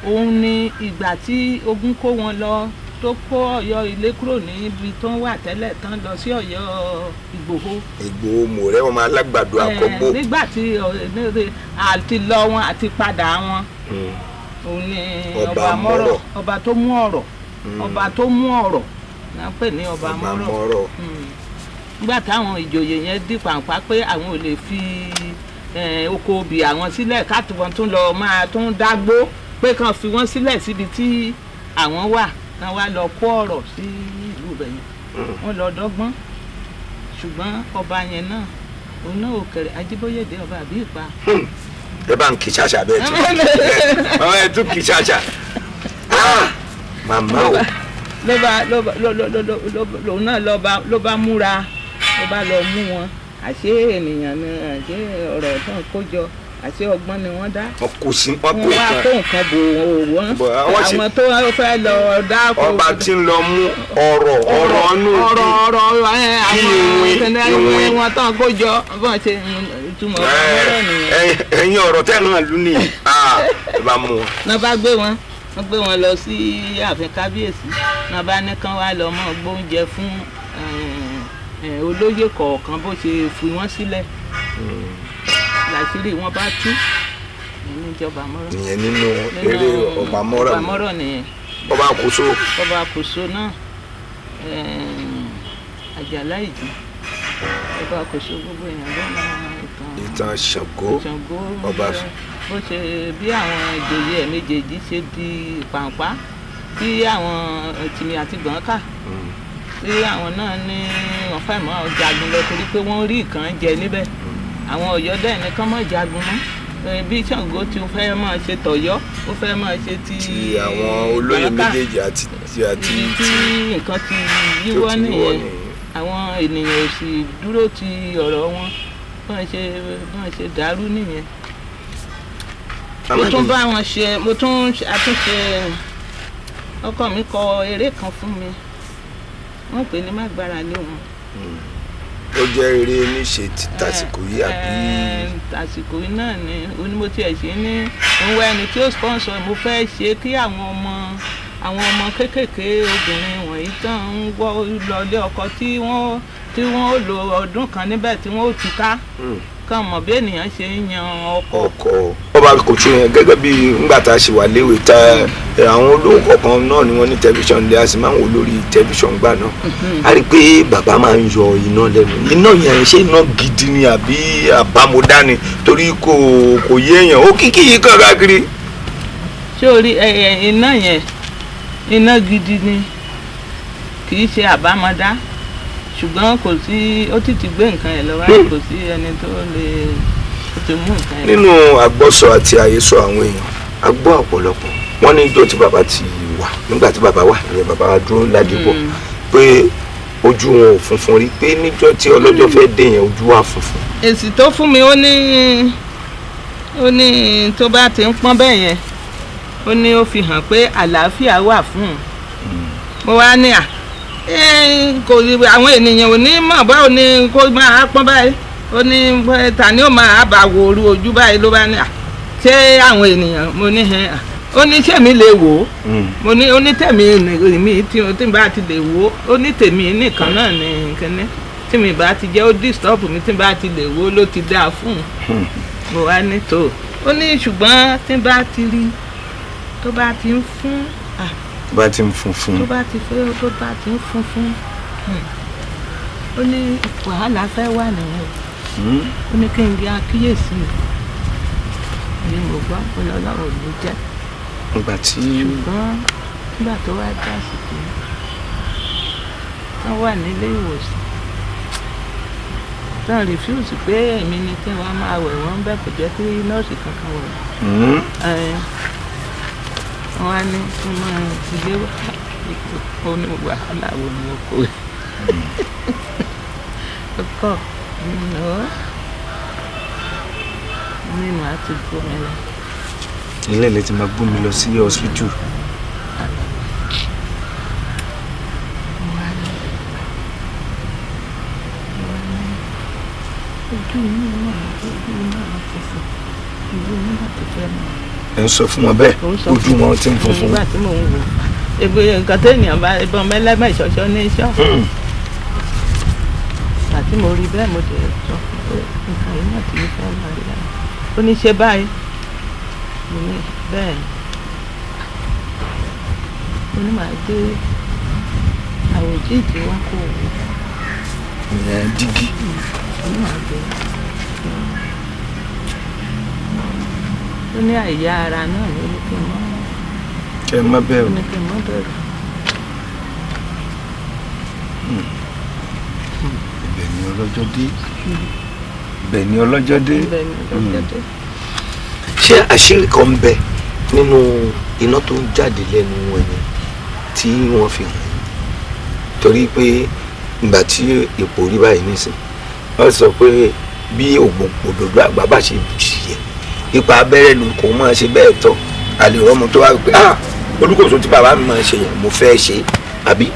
òun ni ìgbà tí ogun kó wọn lọ, tó kó Ọ̀yọ́ ilé kúrò níbi tó ń wà tẹ́lẹ̀ tán lọ sí Ọ̀yọ́ Ìgbòho. Ìgbòho mọ̀rẹ́ wọn máa lágbàdo àkọ́gbó. Nígbà tí àti lọ wọn àti padà wọn, òun ni Ọba Ọba Mọ́rọ̀. Mọ́rọ̀. Ọba tó mú ọ̀rọ̀, ọba tó mú ọ̀rọ̀ náà pè ní Ọba Ọba Mọ́rọ̀. Mọ́rọ̀. Nígbà táwọn ìjòyè yẹn dí pàǹpá pé àwọn ò lè fi oko obì àwọn sílẹ̀ káàtó wọn tún lọ máa tún dágbó, pé kàn fi wọ́n sílẹ̀ síbi tí àwọn wà, kàn wá lọ kó ọ̀rọ̀ sí ìlú ibẹ̀ yẹn. Wọ́n lọ dọ́gbọ́n, ṣùgbọ́n ọba yẹn náà, òun náà òkèrè Ajíbóyèdè ọba àbí ìpa. Ẹ bá ń kí ṣàṣà bẹ́ẹ̀ tún màmá, ẹ tún kí ṣàṣà. Ah! Màmá o. Ló bá ló bá ló ló ló ló ló lòun náà ló bá múra, ló bá lọ mú wọn. Àṣé ènìyàn ni, àṣé ọ̀rọ̀ tán kó jọ, àṣé ọgbọ́n ni wọ́n dá. Wọn kò sí, wọn kò Wọ́n wá kó kan nǹkan bò wọ́n. Bọ̀, àwọn ṣe- Àwọn tó fẹ́ lọ dá kó Ọba tí ń lọ mú ọ̀rọ̀ ọ̀rọ̀ nù ọ̀rọ̀ ọ̀rọ̀ Kí àwọn ìwìn- ìwìn. wọn tán kó jọ bọ́n ṣe ìtumọ̀ ọ̀rọ̀ nìyẹn. Ẹ̀yin ọ̀rọ̀ tẹ́ náà lù ní ẹ bá mú wọn. Náà bá gbé wọn, wọ́n gbé wọn lọ sí ààfin kábíyèsí, náà bá ní kán wá lọ mọ́ gbóúnjẹ fún Olóyè kọ̀ọ̀kan bó ṣe fi wọ́n sílẹ̀ làṣírí wọn bá tú níjọba mọ́rọ̀. Ìyẹn nínú eré Ọbàmọ́rọ̀. Ọbàmọ́rọ̀ nìyẹn. Ọba Kòso. Ọba Kòso náà, Àjàlá Ìjì, Ọba Kòso, gbogbo èèyàn ló mọ ìtàn. Ìtàn Ṣàngó. Ṣàngó. Ọba. Bó ṣe bí àwọn ìjòyè ẹ̀ méjèèjì ṣe di pàǹpá, tí àwọn Tìmì àti Gbọ̀ǹkà, tí àwọn náà ní wọ́n fẹ́ mọ́ jagun lọ torí pé wọ́n rí nǹkan jẹ níbẹ̀. Àwọn Ọ̀yọ́ dẹ̀ ní kán mọ́ jagun mọ́. Bí Ṣàngó ti fẹ́ máa ṣe tọ̀yọ́, ó fẹ́ máa ṣe ti ti àwọn olóyè Gbọ̀ǹkà. méjèèjì àti àti Ibi tí nǹkan ti yíwọ́ tó ti yíwọ́ nìyẹn. Nìyẹn. Àwọn ènìyàn ò sì dúró ti ọ̀rọ̀ wọn, bọ́n ṣe dàrú nìyẹn. Mo tún bá wọn ṣe, mo tún àtúnṣe. Ọkọ mi kọ eré kan fún mi, wọ́n pè ní Mágbára Lé Wọn. Ó jẹ́ eré níṣe ti tàsìkò yìí àbí? Tàsìkò yìí náà ni. Ó ní mo tiẹ̀ ṣe ní òun wá ẹni tí ó sponsor. Mo fẹ́ ṣe kí àwọn ọmọ kéékèèké obìnrin wọ̀nyí tán ń wọ́ lọlé ọkọ, tí wọ́n ó lo ọdún kan níbẹ̀, tí wọ́n ó túká, kàn mọ̀ bí ènìyàn ṣe ń yan ọkọ. Ọkọ Ọba Kòso yẹn, gẹ́gẹ́ bí ńgbà tá a ṣe wà léwe tá àwọn olówó kọ̀ọ̀kan náà ni wọ́n ní tẹlifíṣàn lé, a sì máa ń wò lórí tẹlifíṣàn gbà náà. A rí i pé bàbá máa ń yọ iná lẹ́nu. Iná yẹn, ṣé iná gidi ni àbí àbámọ̀dá ni? Torí kò yé èèyàn, ó kíkì yìí kàn káàkiri. Ṣé o rí ẹ ẹ iná yẹn? Iná gidi ni, kì í ṣe àbámọ̀dá, ṣùgbọ́n kò sí, ó ti gbé nǹkan ẹ̀ lọ wáyé, kò sí ẹni tó lè, ó ti mú nǹkan ẹ̀ lọ. Nínú àgbọ́sọ àti àhesọ àwọn èèyàn, a gbọ́ ọ̀pọ̀lọpọ̀ wọ́n ní ijó tí bàbá ti wà, nígbà tí bàbá wà, ìyẹn bàbá wa dúró ládìpọ̀, pé ojú wọn ò funfun rí, pé níjọ́ tí ọlọ́jọ́ fẹ́ dé yẹn, ojú wa funfun. Èsì tó fún mi, ó ní tó bá ti ń pọ́n bẹ́ẹ̀ yẹn, ó ní ó fi hàn pé àlàáfíà wà fún un. Mo wá ní à kò àwọn ènìyàn ò ní mọ̀ báwo ni kó máa pọ́n báyìí. Ó ní ta ni ó máa bá wo orú ojú báyìí? Ló bá ní à ṣé àwọn ènìyàn? Mo ní hẹ́n à. Ó ní ṣé mi lè wò ó? Mo ní, ó ní tèmi mi tí n bá ti lè wò ó. Ó ní tèmi nìkan náà ní kíní tí mi bá ti jẹ́ ó disturb mi, tí n bá ti lè wò ó, ló ti dáa fún un. Mo wá ní tó. Ó ní ṣùgbọ́n tí n bá ti rí tó bá ti ń fún à tó bá ti ń funfun, tó bá ti fẹ́, tó bá ti ń funfun, ó ní wàhálà fẹ́ wà nìyẹn o. Ó ní kí n gbé akíyèsí ni mo gbọ́ pé Ọlọ́run ló jẹ́. Nígbà tí Ṣùgbọ́n nígbà tó wá dé àsìkò yìí, wọ́n wà nílé ìwòsàn tán, refuse pé èmi ni kí wọ́n máa wẹ̀ wọ́n bẹ́ẹ̀, kò jẹ́ kí nọ́ọ̀sì kankan wẹ̀ wọ́n. Wọ́n á ní kí n máa ilé wá. Ó ní wàhálà wo ni mo kó ọkọ nínú nínú àti gómìnà lọ. Ilé ilẹ̀ ti máa gbó mi lọ sí hospital. Ojú inú náà, ojú náà funfun, ojú inú náà ti fẹ́ mọ́. Ẹ ń sọ fún wọn bẹ́ẹ̀? Ó ń sọ Ojú fún wọn ti ń funfun. Nígbà tí mò ń wò ebi nǹkan téèyàn bá ìbọn mẹlẹmẹ ṣọṣọ ní iṣọ. Ìgbà tí mo rí bẹ́ẹ̀, mo ti sọ fún pé nǹkan yìí náà ti fẹ́ máa rí lára. Ó ní ṣe báyìí? Mo ní bẹ́ẹ̀ ni. Mo ní màá gbé àwòjíìjì wá kó o wò. Ìyẹn dígí. Mo ní màá gbé wá. Ó ní àìyá ara náà ni. Ó ní kí n mọ́ Kẹ ẹ má ó bẹ̀rù. Ní kí n mọ́ bẹ̀rù. Ibẹ̀ ni ọlọ́jọ́ dé, ibẹ̀ ni ọlọ́jọ́ dé. Ibẹ̀ ni ọlọ́jọ́ dé. Ṣé àṣírí kan ń bẹ nínú iná tó ń jáde lẹ́nu wọn yẹn tí wọ́n fi hàn yín? Torí pé ìgbà tí ipò rí báyìí nísìn, wọ́n sọ pé bí òdòdó àgbà bá ṣe yẹ ipa abẹ́rẹ́ ló kò máa ṣe bẹ́ẹ̀ tọ́ àlè rọ́mọ tó wá pé, "Ah, Olúkòso tí bàbá mi máa ṣe yẹn, mo fẹ́ ṣe," àbí?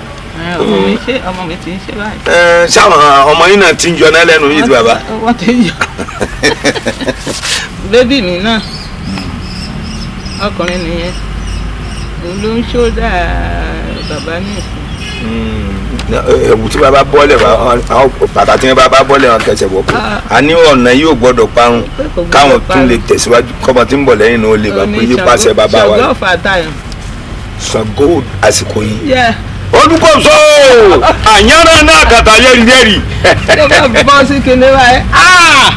Ọmọ mi ṣe, ọmọ mi ti ń ṣe báyìí. Ẹ sáwọn ọmọ yín náà ti ń yọná lẹ́nu yìí ti bàbá. Wọ́n ti ń yọ. Baby mi náà, ọkùnrin nìyẹn, òun ló ń ṣódà bàbá ní ìsìn. Ẹ̀wù tí bàbá bọ́lẹ̀ àwọn bàtà tí bàbá bọ́lẹ̀ wọn kẹsẹ̀ bọ̀ pé a ní ọ̀nà yóò gbọ́dọ̀ parun, Pé kò gbọ́dọ̀ káwọn tún parun. lè tẹ̀síwájú, kọ́mọ tí ń bọ̀ lẹ́yìn náà ó lè bá pé yípasẹ̀ bàbá wa. Ṣàngó of our time. Ṣàngó àsìkò yìí. Yeah. Olùkóso àyànràn náà kàtà yẹ́rìyẹ́rì. Tó bá bọ́ sí kinní báyìí. Ah!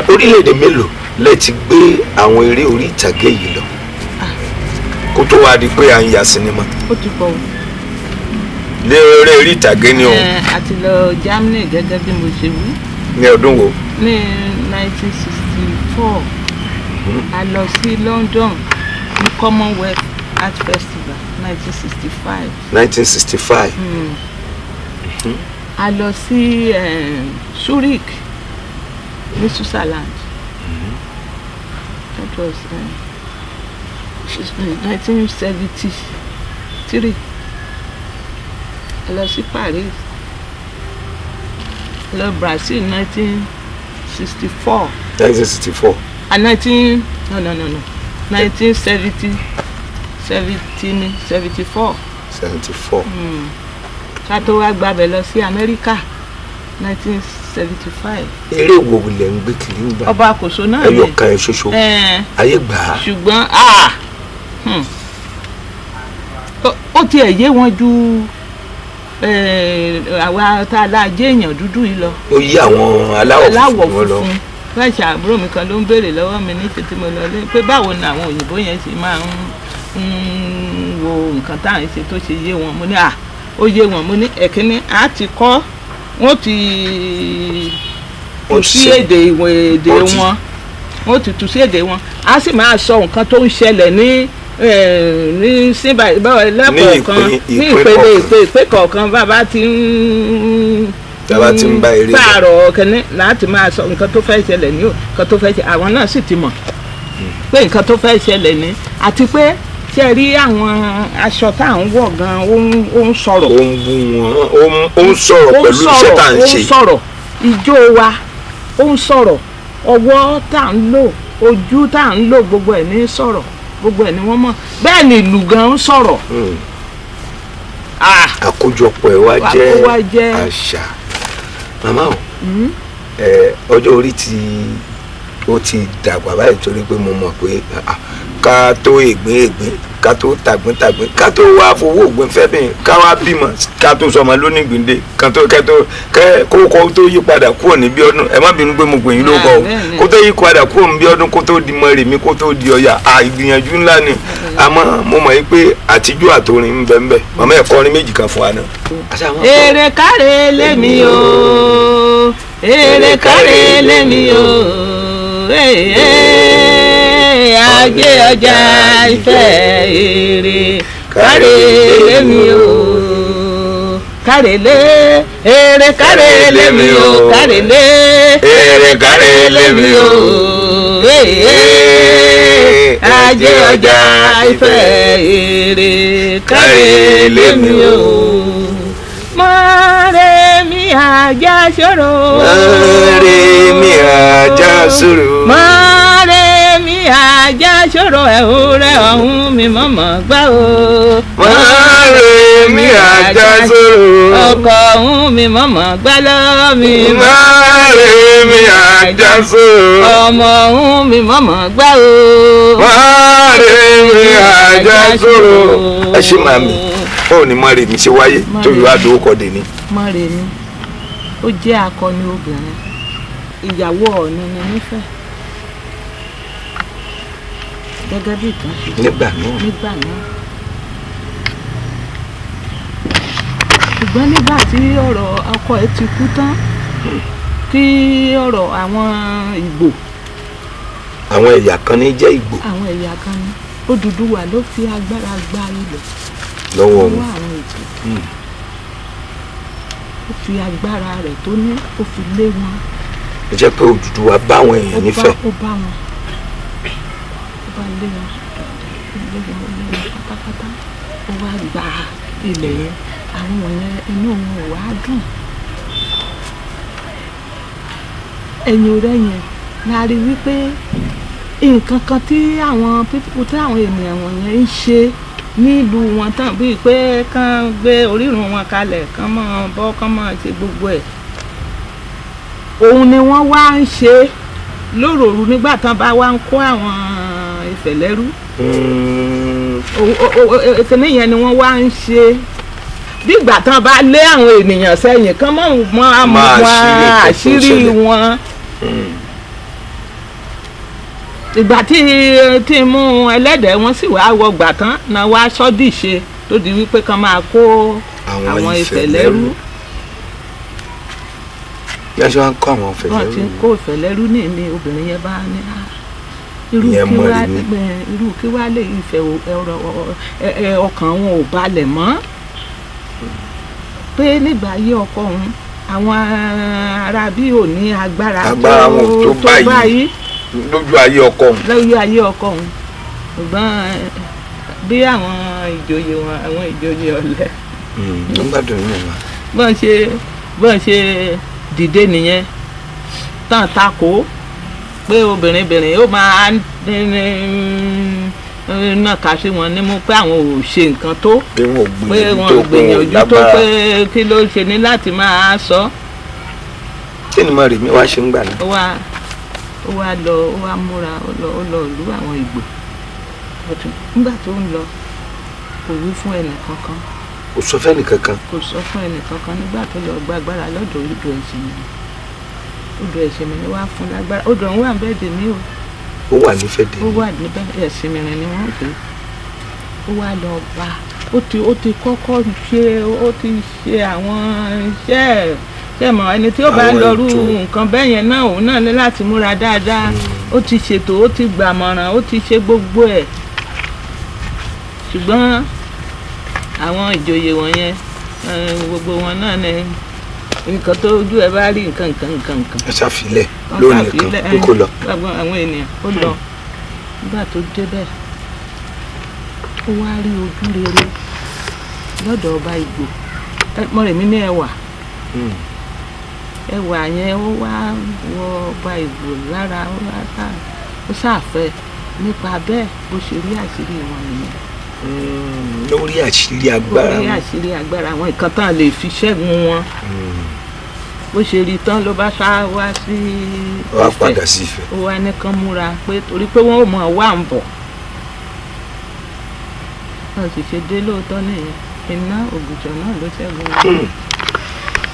Orílẹ̀-èdè mélòó lẹ ti gbé àwọn eré orí ìtàgé yìí lọ kó tó wá di pé à ń ya sinimá? Ó ti pọ̀ o. Lé eré orí ìtàgé ni o. A ti lọ Germany gẹ́gẹ́ bí mo ṣe wí. Ní ọdún wo? Ní 1964. A lọ sí London ní Commonwealth Art Festival 1965. 1965. A lọ sí Zurich ní Switzerland. That was 1973. A lọ sí Paris. A lọ Brazil 1964. 1964. And 19, no, no, no, no, 1970, 70, 74. 74. Ká tó wá gbàbẹ̀ lọ sí Amẹ́ríkà 1975. Eré wo lẹ ń gbé kiri ń gbà? Ọba Àkóso náà Ẹyọ ni. kan ẹ ṣoṣo? Ẹn, Ayé gbà á. Ṣùgbọ́n ah, ó tiẹ̀ yé wọn ju àwa tá a la jẹ́ èèyàn dúdú yìí lọ. Ó yí àwọn aláwọ̀ Aláwọ̀ funfun wọn lọ. funfun. Láìsí àbúrò mi kan ló ń béèrè lọ́wọ́ mi ní tètè mo lọ lé pé báwo ni àwọn òyìnbó yẹn ṣe máa ń wo nǹkan tá à ń ṣe tó ṣe yé wọn. Mo ní à, ó yé wọn. Mo ní ẹ̀kíní á ti kọ́, wọ́n ti Wọ́n tú ti sí èdè ìwọ̀n èdè wọn, wọ́n ti tú sí èdè wọn, á sì máa sọ nǹkan tó ń ṣẹlẹ̀ ní síbà lẹ́kọ̀ọ̀kan ní ìpín ìpele kọ̀ọ̀kan. ìpè kọ̀ọ̀kan bàbá ti ń Bàbá ti ń bá eré lọ. Pààrọ̀ kẹ́ni láti máa sọ nǹkan tó fẹ́ ṣẹlẹ̀ ní o, nǹkan tó fẹ́ ṣe, àwọn náà sì ti mọ̀ pé nǹkan tó fẹ́ ṣẹlẹ̀ ní. Àti pé ṣe rí àwọn aṣọ tá à ń wọ̀ gan, ó ń sọ̀rọ̀. Ó ń bú wọn, ó ń sọ̀rọ̀ Ó ń pẹ̀lú iṣẹ́ tá à ń sọ̀rọ̀, ó ṣe. ń sọ̀rọ̀, ijó wa ó ń sọ̀rọ̀, ọwọ́ tá à ń lò, ojú tá à ń lò, gbogbo ẹ̀ ní sọ̀rọ̀, gbogbo ẹ̀ ní wọ́n mọ̀. Bẹ́ẹ̀ ni ìlú gan ń sọ̀rọ̀. Ah, Àkójọpọ̀ ẹ̀ wá Ó wá jẹ́ jẹ́ àṣà. Màmá o, ọjọ́ orí ti ó ti dàgbà báyìí, torí pé mo mọ̀ pé ká tó ègbín ègbín, ká tó tàgbín tàgbín, ká tó wá fowó ògbín fẹ́ bìn, ká wá bímọ, ká tó sọmọ lónìgbìndé, ká tó kẹ́ tó kẹ́ kókó tó yí padà kúrò ní bí ọdún. Ẹ má bínú pé mo pè yín lóko o. Ah, bẹ́ẹ̀ ni. Kó tó yí padà kúrò ní bí ọdún, kó tó di Mọ́remí, kó tó di Ọya, ìgbìyànjú ńlá ni. Àmọ́ mo mọ̀ yí pé àtijọ́ àtòrin ń bẹ ń bẹ. Màmá, ẹ̀ kọrin méjì kan fún wa náà. Èrè káre lémi o, èrè káre lémi o, ee, ajé ọjà ìfẹ́, èrè káre lémi o, káre lé, èrè káre lémi o, káre lé, Èrè káre lémi o, ee, ajé ọjà ìfẹ́, èrè káre lémi o. Mọ̀rẹ́mi Àjàṣorò. Mọ́remí Àjàṣorò. Mọ̀rẹ́mi Àjàṣorò, ẹ̀hún rẹ̀ ọ̀hún mi mọ̀mọ́ gbá o. Mọ́remí Àjàṣorò. Ọkọ̀ ọ̀hún mi mọ̀mọ́ gbá lọ́wọ́ mi. Mọ́remí Àjàṣorò. Ọmọ ọ̀hún mi mọ̀mọ́ gbá o. Mọ́remí Àjàṣorò. Ẹ ṣe màmí, báwo ni Mọ́remí ṣe wáyé tó fi wá dowó kọ́ dèní? Mọ́remí ó jẹ́ akọni obìnrin, ìyàwó Ọọ̀ni ni nífẹ̀ẹ́ gẹ́gẹ́ bí ìtàn ṣe sọ. Nígbà náà. Nígbà náà. Ṣùgbọ́n nígbà tí ọ̀rọ̀ ọkọ ẹ̀ ti kú tán, kí ọ̀rọ̀ àwọn Ìgbò. Àwọn ẹ̀yà kan ní jẹ́ Ìgbò. Àwọn ẹ̀yà kan ní Odùduwà ló fi agbára gba ilẹ̀ lọ́wọ́ lọ́wọ́ wọn. àwọn Ìgbò. Ó fi agbára rẹ̀ tó ní, ó fi lé wọn. Ẹ jẹ́ pé Odùduwà bá àwọn èèyàn Ó bá nífẹ̀ẹ́. Ó bá wọn, ó bá lé wọn, ó lé wọn, ó lé wọn pátápátá. Ó wá gba ilẹ̀ yẹn. Àwọn wọ̀nyẹn, inú wọn ò wá dùn. Ẹ̀yìn rẹ̀ yẹn la rí wípé nǹkan kan tí àwọn people, tí àwọn ènìyàn wọ̀nyẹn ń ṣe. Nílùú wọn tán, bíi pé kán gbé orírun wọn kalẹ̀, kán mọ́ bọ́, kán mọ́ ṣe gbogbo ẹ̀, òun ni wọ́n wá ń ṣe lóròrù nígbà tán bá wá ń kó àwọn Ifẹ̀ lẹ́rú. Kíní yẹn ni wọ́n wá ń ṣe bí ìgbà tán bá lé àwọn ènìyàn sẹ́yìn, kán mọ̀ mọ́ àmọ́ Máa wọn àṣírí nǹkan tó ń àṣírí ṣẹlẹ̀. wọn. Ìgbà tí mú ẹlẹ́dẹ̀ẹ́ wọn sì wá wọgbà tán náà, wá sọ́dì ṣe tó di wípé kán máa kó àwọn Ifẹ̀ lẹ́rú. Bí wọ́n ṣe wá ń kó àwọn Ifẹ̀ Wọ́n lẹ́rú ti ń kó Ifẹ̀ lẹ́rú ní ní obìnrin yẹn bá ní, "Ah, irú Ìyẹn kí mọ̀ wá rí mi. Irú kí wá lè Ifẹ̀ ọkàn wọn ò balẹ̀ mọ́, pé nígbà ayé ọkọ òun, àwọn ará bí ò ní agbára Agbára wọn ò tó báyìí. Lójú ayé ọkọ òun. Lójú ayé ọkọ òun. Ṣùgbọ́n bí àwọn ìjòyè wọn, àwọn ìjòyè ọ̀lẹ, Ló ń gbàdúrà yín wá. Bọ́n ṣe dìde nìyẹn tán, takò pé obìnrin bìnrin ó máa nàka sí wọn nímú, pé àwọn ò ṣe nǹkan tó pé wọn ò pé gbìyànjú wọn tó ò pé wọn ò gbìyànjú tó lágbára. Pé kí ló ṣe ní láti máa sọ. Kí ni Mọ́remí wá ṣe ń gbà náà? Ó wá lọ, ó wá múra, ó lọ ìlú àwọn Ìgbò. Ọ̀tún nígbà tó ń lọ, kò wí fún ẹnì kankan. Kò sọ fẹ́ni kankan. Kò sọ fún ẹnì kankan. Nígbà tó lọ gba agbára lọ́dọ̀ odò ẹ̀sìn mi, odò ẹ̀sìn mi ni wàá fún lágbára. Odò ọ̀hún wà bẹ́ẹ̀ dè mí o. Ó wà nífẹ̀ẹ́ dè. Ó wà níbẹ̀, ẹ̀sìn mìíràn ni wọ́n pè é. Ó wá lọ bá, ó ti kọ́kọ́ ṣe, ó ti ṣe àwọn iṣẹ́ ṣe mọ̀, ẹni tí ó bá Àwọn lọ rú ètò. nǹkan bẹ́ẹ̀ yẹn náà, òun náà ní láti múra dáadáa. Ó ti ṣètò, ó ti gbàmọ̀ràn, ó ti ṣe gbogbo ẹ̀, ṣùgbọ́n àwọn ìjòyè wọ̀nyẹn, gbogbo wọn náà ní nǹkan tó ojú ẹ bá rí, nǹkan nǹkan nǹkan nǹkan. Ẹ ṣàfilẹ̀ Wọ́n lónìí kan ṣàfilẹ̀, pé kó lọ. Gbogbo àwọn ènìyàn, ó lọ. Nígbà tó débẹ̀, ó wá rí ojú rere lọ́dọ̀ ọba Ìgbò. Mọ̀rẹ̀mí ní ẹwà. Ẹwà yẹn, ó wá wọ ọba Ìgbò lára, ó wá sá, ó ṣàfẹ́ nípa bẹ́ẹ̀. Bó ṣe rí àṣírí wọn nìyẹn. Lórí àṣírí agbára Ó rí wọn. àṣírí agbára wọn, ìkan tán lè fi ṣẹ́gun wọn. Bó ṣe rí tán, ló bá sá wá sí Ó wá Ifẹ̀. padà sí Ifẹ̀. Ó wá ní kán múra, pé torí pé wọ́n ò mọ̀ wá ń bọ̀. Wọ́n sì ṣe dé lóòótọ́ nìyẹn. Iná ògùjọ náà ló ṣẹ́gun wọn.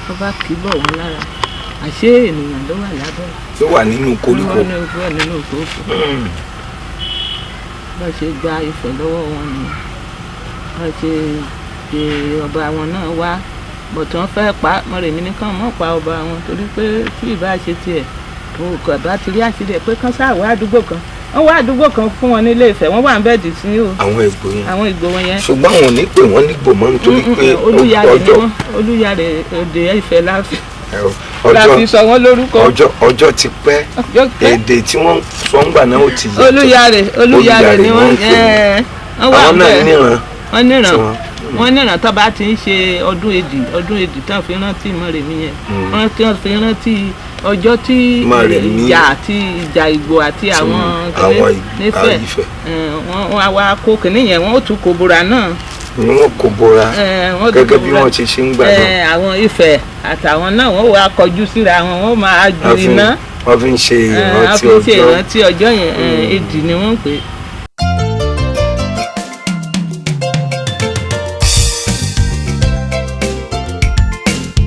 Ó bá kì í bọ̀ wọ́n lára, àṣé ènìyàn ló wà lábẹ́. Ló wà nínú koríko. Wọ́n ní wà nínú koríko. Bá ṣe gba Ifẹ̀ lọ́wọ́ wọn nìyẹn. Bá ṣe ṣe, ọba wọn náà wá bọ̀tán fẹ́ pa Mọ̀rẹ̀mí ní kàn mọ́ pa ọba wọn, torí pé tí ìbá ṣe tiẹ̀, òun kò bá ti rí àṣírí ẹ̀, pé kán sáà wá àdúgbò kan. Wọ́n wá àdúgbò kan fún wọn nílé Ifẹ̀. Wọ́n wà ń bẹ́ẹ̀dì sí o. Àwọn Ìgbò yẹn. Àwọn Ìgbò wọn yẹn. Ṣùgbọ́n àwọn ò ní pè wọ́n nígbò mọ́ nítorí pé Olúyàrá ni ọjọ́ wọ́n, Olúyàrá òde Ifẹ̀ la ọjọ́ fi sọ wọ́n lórúkọ. Ọjọ́ ti pẹ́. Ọjọ́ pẹ́. Èdè tí wọ́n sọ ń gbà náà ó ti yàtọ̀. Olúyàrá, Olúyàrá ni wọ́n ń pè wọ́n. Wọ́n wà Àwọn náà bẹ́ẹ̀. níran Wọ́n níran. tí wọ́n. Wọ́n níran. Tó bá ti ń ṣe ọdún Èdì, ọdún Èdì tán fi rántí Mọ́remí yẹn, wọ́n tí wọ́n fi rántí ọjọ́ tí Mọ́remí. Ìjà àti ìjà Ìgbò àti àwọn àwọn nífẹ̀ẹ́. Ifẹ̀. Wọ́n wá kó kìnìún yẹn, wọ́n ó tún kó bora náà. Ni wọ́n kò bora Wọ́n tún gẹ́gẹ́ kó bí bora. wọ́n ti ṣe ń gbà náà. Àwọn Ifẹ̀ àtàwọn náà, wọ́n wá kọjú síra wọn, wọ́n máa ju iná. Wọ́n fi ń ṣe Wọ́n ìrántí fi ń ṣe ọjọ́. ìrántí ọjọ́ yẹn. Èdì ni wọ́n ń pè é.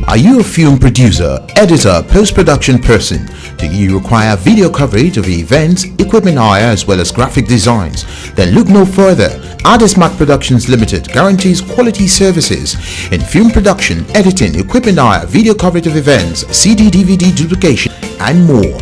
Are you a film producer, editor, post-production person? Do you require video coverage of events, equipment hire as well as graphic designs? Then look no further. Adesmark Productions Limited guarantees quality services in film production, editing, equipment hire, video coverage of events, CD, DVD duplication, and more.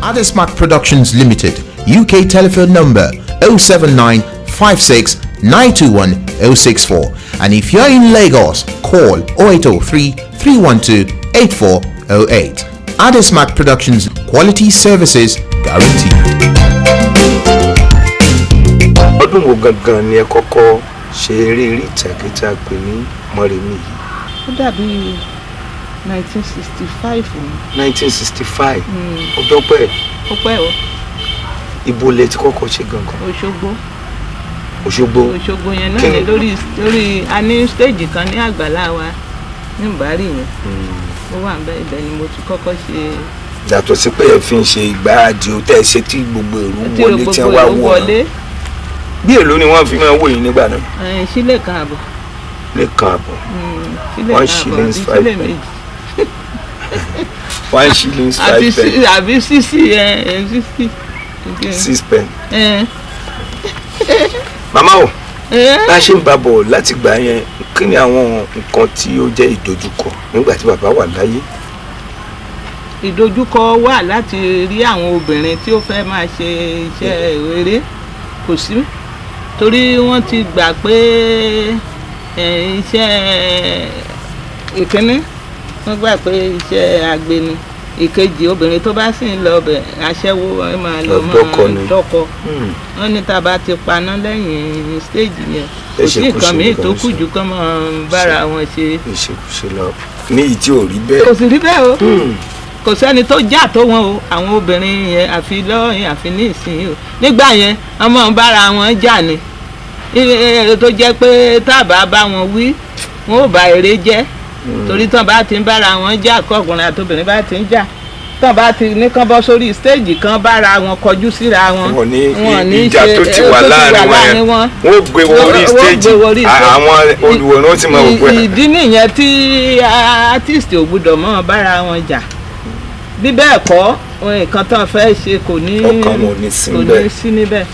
Adesmark Productions Limited, UK telephone number 079 56 921 064. And if you're in Lagos, call 0803 312 8408. Adesmark Productions, quality services guaranteed. Ọdún wo gangan ni ẹ kọ́kọ́ ṣe eré eré ìtàgé tá a pè ní Mọ́remí yìí? Ó dàbí 1965 ni. 1965, ọdún pẹ́. Ó pẹ́ o. Ibo lẹ ti kọ́kọ́ ṣe gangan? Òṣogbo. Òṣogbo. Òṣogbo yẹn náà Kí ni ni- lórí a ní stéèjì kan ní àgbàlá wa ní Ìbárì yẹn, ó wà ń bẹ, ibẹ̀ ni mo ti kọ́kọ́ ṣe. Yàtọ̀ sí pé ẹ fi ń ṣe ìgbáradì ó tẹ́ ẹ ṣe tí gbogbo èrò tí wọlé tí gbogbo wọ́n wá èrò wò wọlé. wọ́n, bí èló ni wọ́n fi máa wò yín nígbà náà? Sílẹ̀ kan àbọ̀. Lẹ́ẹ̀kan àbọ̀. Sílẹ̀ One kan àbọ̀ shillings àbí five sílẹ̀ pence. méjì. 1 shillings àbí 5 pence. Àbí sísì ẹ ẹ sísì. 6 pence. Ẹ. Màmá o, Ẹ. bá a ṣe ń bá bọ̀ láti gbà yẹn, kí ni àwọn nǹkan tí ó jẹ́ ìdojúkọ nígbà tí bàbá wà láyé? Ìdojúkọ wà láti rí àwọn obìnrin tí ó fẹ́ máa ṣe iṣẹ́ eré, kò sí, torí wọ́n ti gbà pé iṣẹ́ ìkíní, wọ́n gbà pé iṣẹ́ àgbẹ̀ ni. Ìkejì, obìnrin tó bá sì ń lọ bẹ̀, aṣẹ́wó, ẹ máa lọ máa Dọ́kọ ni. dọ́kọ. Wọ́n ní tá a bá ti paná lẹ́yìn stéèjì yẹn, kò sí Ẹ̀ṣẹ̀kúṣe nǹkan míì nìkan tó ń kù ṣe. ju kán máa bára wọn ṣe. Ìṣekúṣe lọ ní ìyí tí ò rí bẹ́ẹ̀. Kò sì rí bẹ́ẹ̀ o. Kò sẹ́ni tó jà tó wọn o, àwọn obìnrin yẹn, àfi lọ́yìn àfi ní ìsinyìí o. Nígbà yẹn, wọ́n máa ń bára wọn jà ni. Tó jẹ́ pé tá a bá bá wọn wí, wọn ò bá eré jẹ́, torí tán bá ti ń bára wọn jà, kọkùnrin àtobìnrin bá ti ń jà, tán bá ti ní kán bọ́ sórí stéèjì, kán bára wọn kọjú síra wọn. Wọn ní Wọn ní ìjà tó ti wà tó ti láàrin láàrin wọn wọn. yẹn, wọ́n gbé wọn orí Wọ́n gbé stéèjì. wọn orí stage. Àwọn olùwòran ti máa wò pé Ìdí nìyẹn tí artist ò gbúdọ̀ mọ́ bára wọn jà. Bí bẹ́ẹ̀ kọ́, nǹkan tán fẹ́ ṣe kò ní Ọkàn wọn ò ní sí kò níbẹ̀. ní sí níbẹ̀.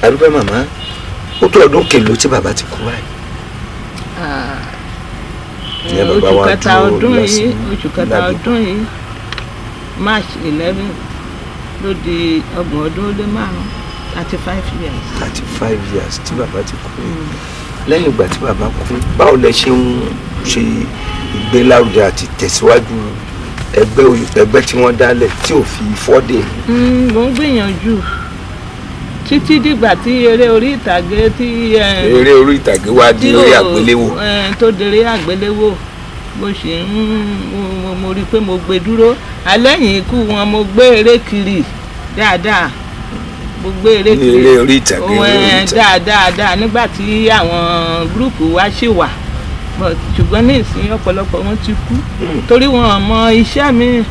Arúgbó màmá, ó tó ọdún kèlò tí bàbá ti kú báyìí? Ìyẹn bàbá Oṣù wa kẹta dúró ọdún yìí, lásán oṣù kẹta lábẹ́. ọdún yìí, March 11, ló di 35 ọdún, 35 years. 35 years tí bàbá ti kú. Lẹ́yìn ìgbà tí bàbá kú, báwo lẹ ṣe ń ṣe ìgbélárugẹ àti tẹ̀síwájú ẹgbẹ́ tí wọ́n dálẹ̀ tí ò fi fọ́dé? Mo ń gbìyànjú títí dìgbà tí eré orí ìtàgé tí Eré orí ìtàgé wá di tí eré ò- àgbéléwò. Tó dèrè àgbéléwò, mo sì ń mo rí i pé mo gbé dúró alẹ́yìn ikú wọn. Mo gbé eré kiri dáadáa, mo gbé eré Ní kiri. eré orí ìtàgé, Ohun, eré orí ìtàgé. Dáadáa dáa nígbà tí àwọn gúrùpù wa ṣì wà. But ṣùgbọ́n ní ìsìn, ọ̀pọ̀lọpọ̀ wọn ti kú, torí wọn ò mọ iṣẹ́ mi.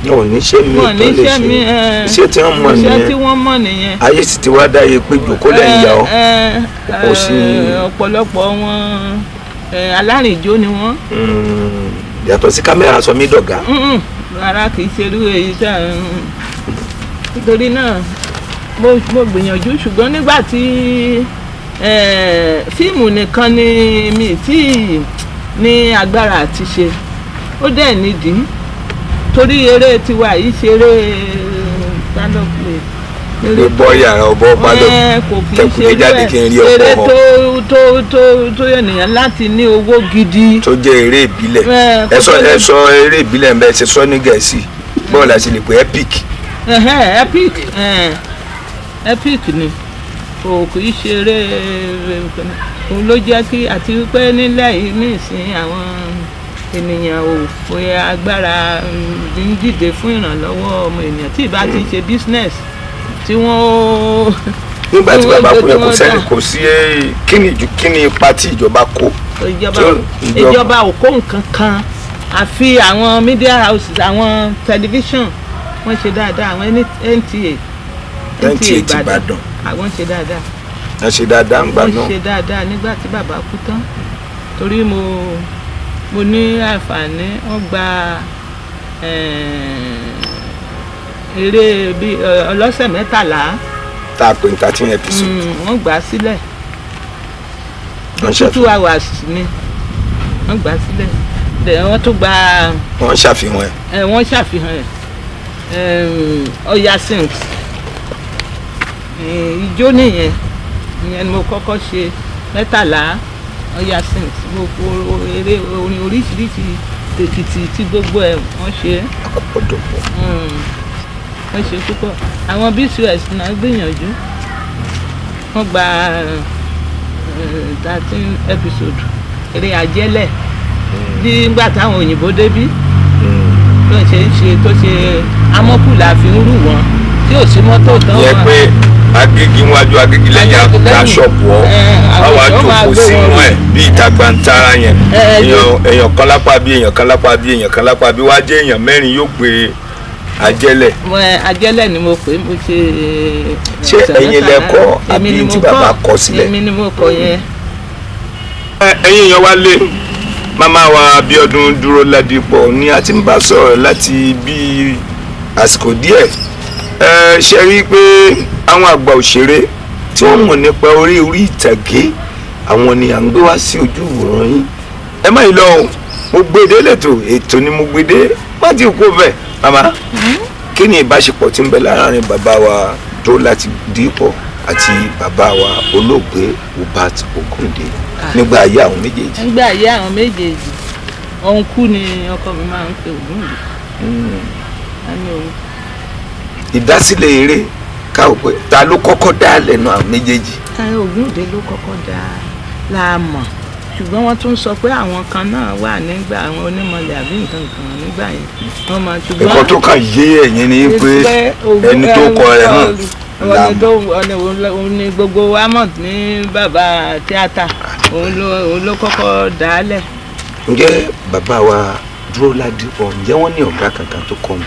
Wọn ò ní iṣẹ́ mi Wọn ò tó ní lè iṣẹ́ ṣe mi. iṣẹ́ tí wọ́n mọ̀ Iṣẹ́ tí nìyẹn. wọ́n mọ̀ nìyẹn. Ayé sì ti wá dáyé pé jòkó lẹ́yìn ìyá ọ. Kò Ọ̀pọ̀lọpọ̀ wọn, alárìnjó ni wọ́n. Yàtọ̀ sí kámẹ́rà sọ mí dọ̀gá. Rárá, kì í ṣe irú èyí tá à ń. Nítorí náà mo gbìyànjú, ṣùgbọ́n nígbà tí fíìmù nìkan ni mi tí ní agbára àti ṣe, ó dẹ̀ nídìí, torí eré tiwa yìí ṣe eré stand-up play. Ló bọ́ yàrá ọbọ̀ pálọ̀ Kò kì í tẹkùn ṣe jáde kí n rí eré ọ̀pọ̀ tó tó tó ènìyàn láti ní owó gidi. tó jẹ́ eré ìbílẹ̀. Kó Ẹ sọ tó ẹ sọ eré ìbílẹ̀ ń bẹ ṣe sọ ní Gẹ̀ẹ́sì, bọ́ọ̀ la ṣe lè pè epic? Epic, epic ni, kò kì í ṣeré. Òun ló jẹ́ kí àti wípé nílẹ̀ yìí nísìnyí, àwọn ènìyàn ò fi agbára ń dìde fún ìrànlọ́wọ́ ọmọ ènìyàn tí ìbá ti ṣe business tí wọ́n ó Nígbà tí tí wọ́n bàbá gbé kú tí yẹn, kò wọ́n sẹ́ni dá. kò sí kí ni ipa tí ìjọba kó? Ìjọba Ìjọba ìjọba ò kó nǹkan kan, àfi àwọn media houses, àwọn tẹlifíṣàn, wọ́n ṣe dáadáa, àwọn NTA. NTA ti Ìbàdàn. Àwọn ṣe dáadáa. Ẹ ṣe dáadáa ń gbà Wọ́n náà. ṣe dáadáa nígbà tí bàbá kú tán, torí mo ní àǹfààní, wọ́n gba eré bí ọlọ́sẹ̀ 13. Tá a pè ní 13 episode. Wọ́n gbà á sílẹ̀. Wọ́n two ṣàfihàn hours ni wọ́n gbà á sílẹ̀. Then wọ́n tún gba Wọ́n ṣàfihàn ẹ̀. Wọ́n ṣàfihàn ẹ̀, Ọya Sings, ijó nìyẹn. Ìyẹn ni mo kọ́kọ́ ṣe, 13 Ọya Sings. Mo kó eré orin oríṣiríṣi, tèkìtì tí gbogbo ẹ̀ wọ́n ṣe. Àkọ́kọ́ dọ̀pọ̀. Wọ́n ṣe púpọ̀. Àwọn BCS náà gbìyànjú, wọ́n gba 13 episode eré ajẹ́lẹ̀ nígbà táwọn òyìnbó débí, tó ń ṣe ń ṣe tó ṣe amọ́kù la fi ń rù wọ́n tí tí ò sí mọ́tò tán Yẹ wà. pé agégi wájú, agégi lẹ́yìn, Agégi lẹ́yìn. aṣọ́pù ọ́ Àwọn àwa èèyàn máa jókòó gbé sínú wọn. ẹ̀ bí ìta gbantara yẹn. Èèyàn kan lápá bí, èèyàn kan lápá bí, èèyàn kan lápá bí, wá jẹ́ èèyàn mẹ́rin yóò gbé ajẹ́lẹ̀. Ajẹ́lẹ̀ ni mo pè é, mo ṣe. Ṣé ẹ̀yin lẹ kọ́ Èmi àbí ni tí mo bàbá kọ sílẹ̀? Èmi ni mo kọ yẹn. Ẹ̀yin èèyàn wa lé, màmá wa Abíọ́dún Dúró Ládìpọ̀ ni a ti ń bá sọ̀rọ̀ láti bí àsìkò díẹ̀. Ẹ ṣe rí i pé àwọn àgbà òṣèré tí wọ́n mọ̀ nípa orí orí ìtàgé, àwọn ni à ń gbé wá sí ojú ìwòran yín. Ẹ má yìí lọ o, mo gbé dé lẹ́tọ̀ ètò ni mo gbé dé, má ti kú bẹ́ẹ̀. Màmá, kí ni ìbáṣepọ̀ tí ń bẹ láàárín bàbá wa Dúró Ládìpọ̀ àti bàbá wa olóògbé Hubert Ògúndé nígbà ayé àwọn méjèèjì? Nígbà ayé àwọn méjèèjì, òun kú ni ọkọ mi máa ń pe Ògúndé. A ní òun. Ìdásílẹ̀ eré káwọ́ pé ta ló kọ́kọ́ dá lẹ́nu àwọn méjèèjì? Ògúndé ló kọ́kọ́ dá la mọ̀, ṣùgbọ́n wọ́n tún sọ pé àwọn kan náà wà nígbà àwọn onímọ̀lẹ̀ àbí nǹkan kan nígbà yẹn wọ́n máa, ṣùgbọ́n Ẹ̀kọ́ tó kàn yé ẹ̀yin ni pé ẹni tó kọ rẹ̀ hàn ọ̀nà tó ọ̀nà òun ni gbogbo wa mọ̀ ní bàbá tíátà, òun ló kọ́kọ́ dálẹ̀. Ǹjẹ́ bàbá wa Dúró Ládìpọ̀, ǹjẹ́ wọ́n ní ọ̀gá kankan tó kọ́ mi?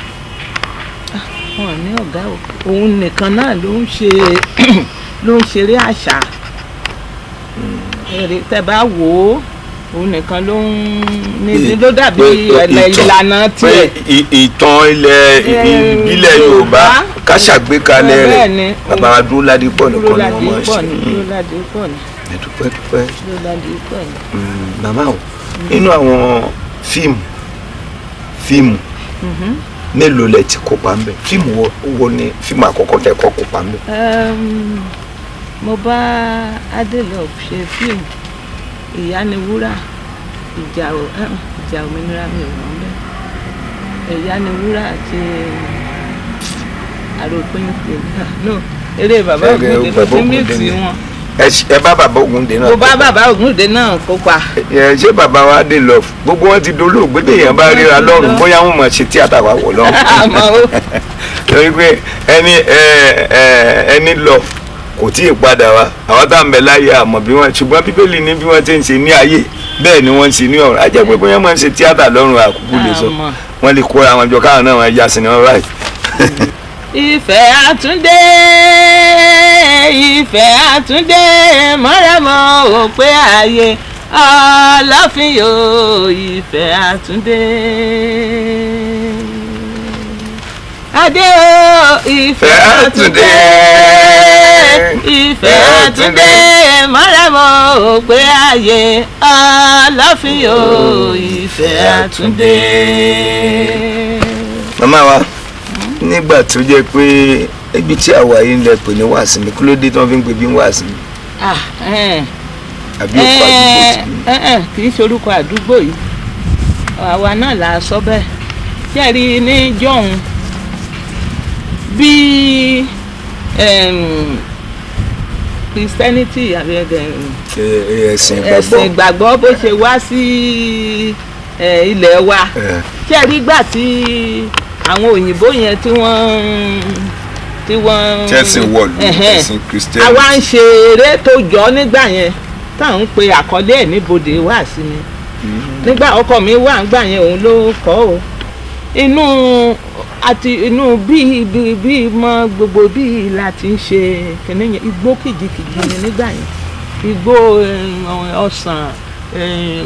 Wọn ní ọ̀gá o, òun nìkan náà ló ń ṣe, ló ń ṣeré àṣà. Èrè tẹ́ bá wò ó, òun nìkan ló ń ní ló dàbí ẹ̀lẹ́ ìlànà tiẹ̀. Pé ìtàn ilẹ̀ ìbílẹ̀ Yorùbá ká ṣàgbékalẹ̀ rẹ̀, Bẹ́ẹ̀ ni. bàbá wa Dúró Ládìpọ̀ Dúró nìkan ni wọ́n máa ń Ládìpọ̀ ṣe. ni, Dúró Ládìpọ̀ ni. Ẹ dúpẹ́, dúpẹ́. Dúró Ládìpọ̀ ni. Màmá o, nínú àwọn fíìmù mélòó lẹ ti kópa ń bẹ? Fíìmù wo ni fíìmù àkọ́kọ́ tẹ́ kọ́ kópa ń bẹ? Mo bá Adélọ ṣe fíìmù Ìyá ni Wúrà, ìjà òmìnira, mi ò mọ̀ bẹ́ẹ̀, Ìyá ni Wúrà àti àròpin, no, eré bàbá Eré Ògúndé Bàbá mo ti Ògúndé mix ni. wọn. Ẹ bá bàbá Ògúndé náà Mo bá kópa. bàbá Ògúndé náà kópa. Ẹ ṣé, bàbá wa dé lọ, gbogbo wọn ti dolóògbé. Bí èèyàn bá ríra lọ́rùn, bóyá wọn mọ̀ ṣe tíátà wà wọ̀ lọ́rùn. Àmọ́ ó Torí pé ẹni ẹ ẹ ẹni lọ kò tí ì padà wá. Àwọn tá à ń bẹ láyé àmọ́ bí wọ́n, ṣùgbọ́n Bíbélì ní bí wọ́n ti ń ṣe ní ayé, bẹ́ẹ̀ ni wọ́n ń ṣe ní ọ̀run. Á jẹ́ pé bóyá wọ́n ń ṣe tíátà lọ́run, àkúkú lè sọ. Àmọ́. Wọ́n lè kóra wọn jọ káwọn náà wọ́n ya sinimá báyìí. Ìfẹ́ àtúndé, ìfẹ́ àtúndé, mọ́rẹ́mọ́ ò pé ayé ọlọ́fin yóò, ìfẹ́ àtúndé. Adé o, ìfẹ́ àtúndé, ìfẹ́ àtúndé, mọ́rẹ́mọ́ ò pé ayé ọlọ́fin yóò, ìfẹ́ àtúndé. Màmá wa, nígbà tó jẹ́ pé ibi tí àwa yìí ń lẹ pè ní Wàsímì, kí ló dé tí wọ́n fi ń pè bí Wàsímì? Ah, eh. Àbí òkú àdúgbò tí Kì í ṣe orúkọ àdúgbò yìí, àwa náà là á sọ bẹ́ẹ̀. Ṣé ẹ rí i ní jọ̀hún bí Christianity àbí ẹ̀sìn ẹ̀sìn ìgbàgbọ́ ìgbàgbọ́ bó ṣe wá sí ilẹ̀ wa? Ṣé ẹ rí gbà tí àwọn òyìnbó yẹn tí wọ́n Tẹ̀sìn wọ̀lú, Ẹ̀hẹ́n. ẹ̀sìn Christianity. Àwa ń ṣe eré tó jọ nígbà yẹn tá à ń pe àkọlé ẹ̀ ní Bòdè Wá sí mi. Nígbà ọkọ mi wà ńgbà yẹn, òun ló kọ́ o. Inú àti inú bíi bíi bíi mọ gbogbo bíi la ti ń ṣe kìnìún yẹn. Igbó kìjikìji ni nígbà yẹn, igbó ọsàn,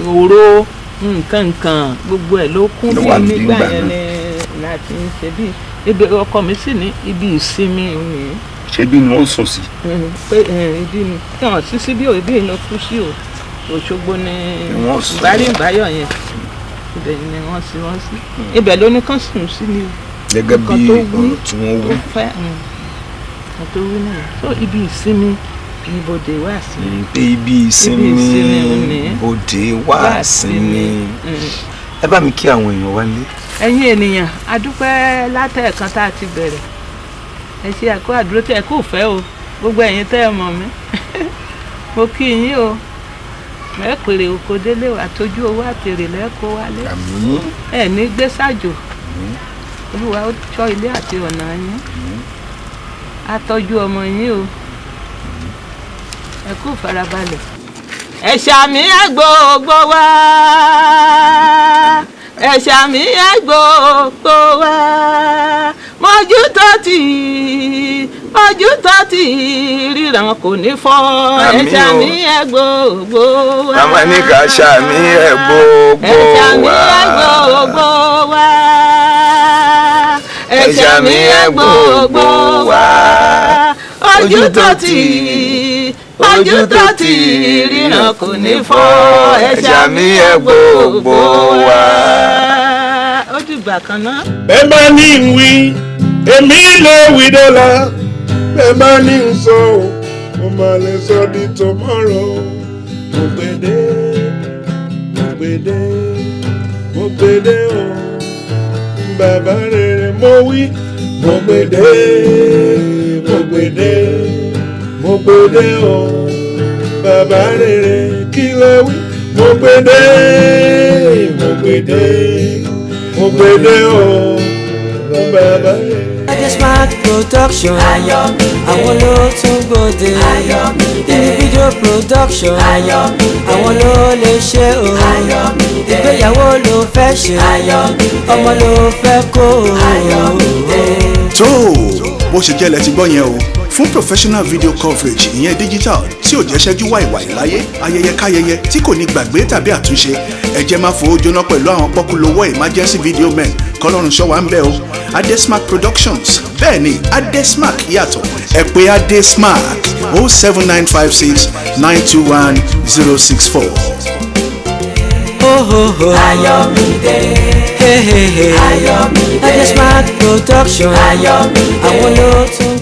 òro, nǹkan nǹkan gbogbo ẹ̀ ló kún. Ló Bí wà níbí nígbà ńgbà yẹn náà. ni la ti ń ṣe bí ibi. Ọkọ mi sì ní ibi ìsinmi ni. Ṣé bí ni wọ́n sùn sí? Pé ibi ni kí wọn sí síbí ò, ibi ló kú sí o. Òṣogbo ni. Ni wọ́n sùn. Ìbárí ìbáyọ̀ yẹn, ibẹ̀ ni wọ́n sí wọ́n sí, ibẹ̀ ló ní kán sùn sí ni o. Gẹ́gẹ́ bí Nǹkan tó wí ọ̀rọ̀ tí wọ́n tó wí. fẹ́ nǹkan tó wí nìyẹn. So ibi ìsinmi ni Bòdè Wá sí. Pé ibi ìsinmi Ibi ìsinmi ni. Bòdè Wá sí mi. Ẹ bá mi kí àwọn èèyàn wá lé. Ẹ̀yin ènìyàn, a dúpẹ́ látẹ̀ẹ̀kan tá a ti bẹ̀rẹ̀. Ẹ ṣe àkó àdúró tí ẹ kò fẹ́ o. Gbogbo ẹ̀yin tẹ́ ẹ mọ̀ mí, mo kí yín o. Ẹ pèrè oko délé o, àtọ́jú owó àtèrè lẹ́kọ̀ọ́ wálé. Àmín. Ẹ ní gbé sájò. Olúwa ó ṣọ́ ilé àti ọ̀nà yín. Á tọ́jú ọmọ yín o. Ẹ kú farabalẹ̀. Ẹ ṣàmì gbogbo wa, ẹ ṣàmì gbogbo wa. Mọ́jú tó tì, ojú tó tì ríran kò ní fọ́. Ẹ Àmín o. ṣàmì gbogbo wa. Màmá ní ká ṣàmì ẹ̀ gbogbo Ẹ ṣàmì wa. Gbogbo wa. Ẹ Ẹ ṣàmì ṣàmì gbogbo wa. wa. Ojú tó tì, ojú tó tì ríran kò ní fọ́. Ẹ ṣàmì gbogbo wa. Ó dìgbà kan náà. Bẹ́ẹ̀ bá ní ń wí, èmi lè wí dọ́là. Bẹ́ẹ̀ bá ní ń sọ ò, mo máa lè sọ di tomorrow. Mo gbèdé, mo gbèdé, mo gbèdé o, bàbá rere mo wí. Mo gbèdé, mo gbèdé, mo gbèdé o, bàbá rere. Kí lẹ wí? Mo gbèdé, mo gbèdé, mo gbèdé o, bàbá rere. Smart Production. Àwọn ló tún gbòde. Nínú video production. Àwọn ló lè ṣe o. Ìgbéyàwó ló fẹ́ ṣe. Ọmọ ló fẹ́ kó o. Tó bó ṣe jẹ́ lẹ ti gbọ́ yẹn o. Fún professional video coverage, ìyẹn digital tí ò jẹ́ ṣẹ́jú wàìwàì láyé, ayẹyẹ káyẹyẹ tí kò ní gbàgbé tàbí àtúnṣe, ẹ jẹ́ máa fowó jóná pẹ̀lú àwọn pọ́kúlówó emergency video men. Kọlọ́run ṣọ́ wa ń bẹ̀ o. Adesmark Productions, bẹ́ẹ̀ ni, Adesmark yàtọ̀. Ẹ pè Adesmark 07956921064. Ho ho ho. Ayọ̀mídé. Hey hey hey. Ayọ̀mídé. Adesmark Production. Ayọ̀mídé. Àwọn ló tún.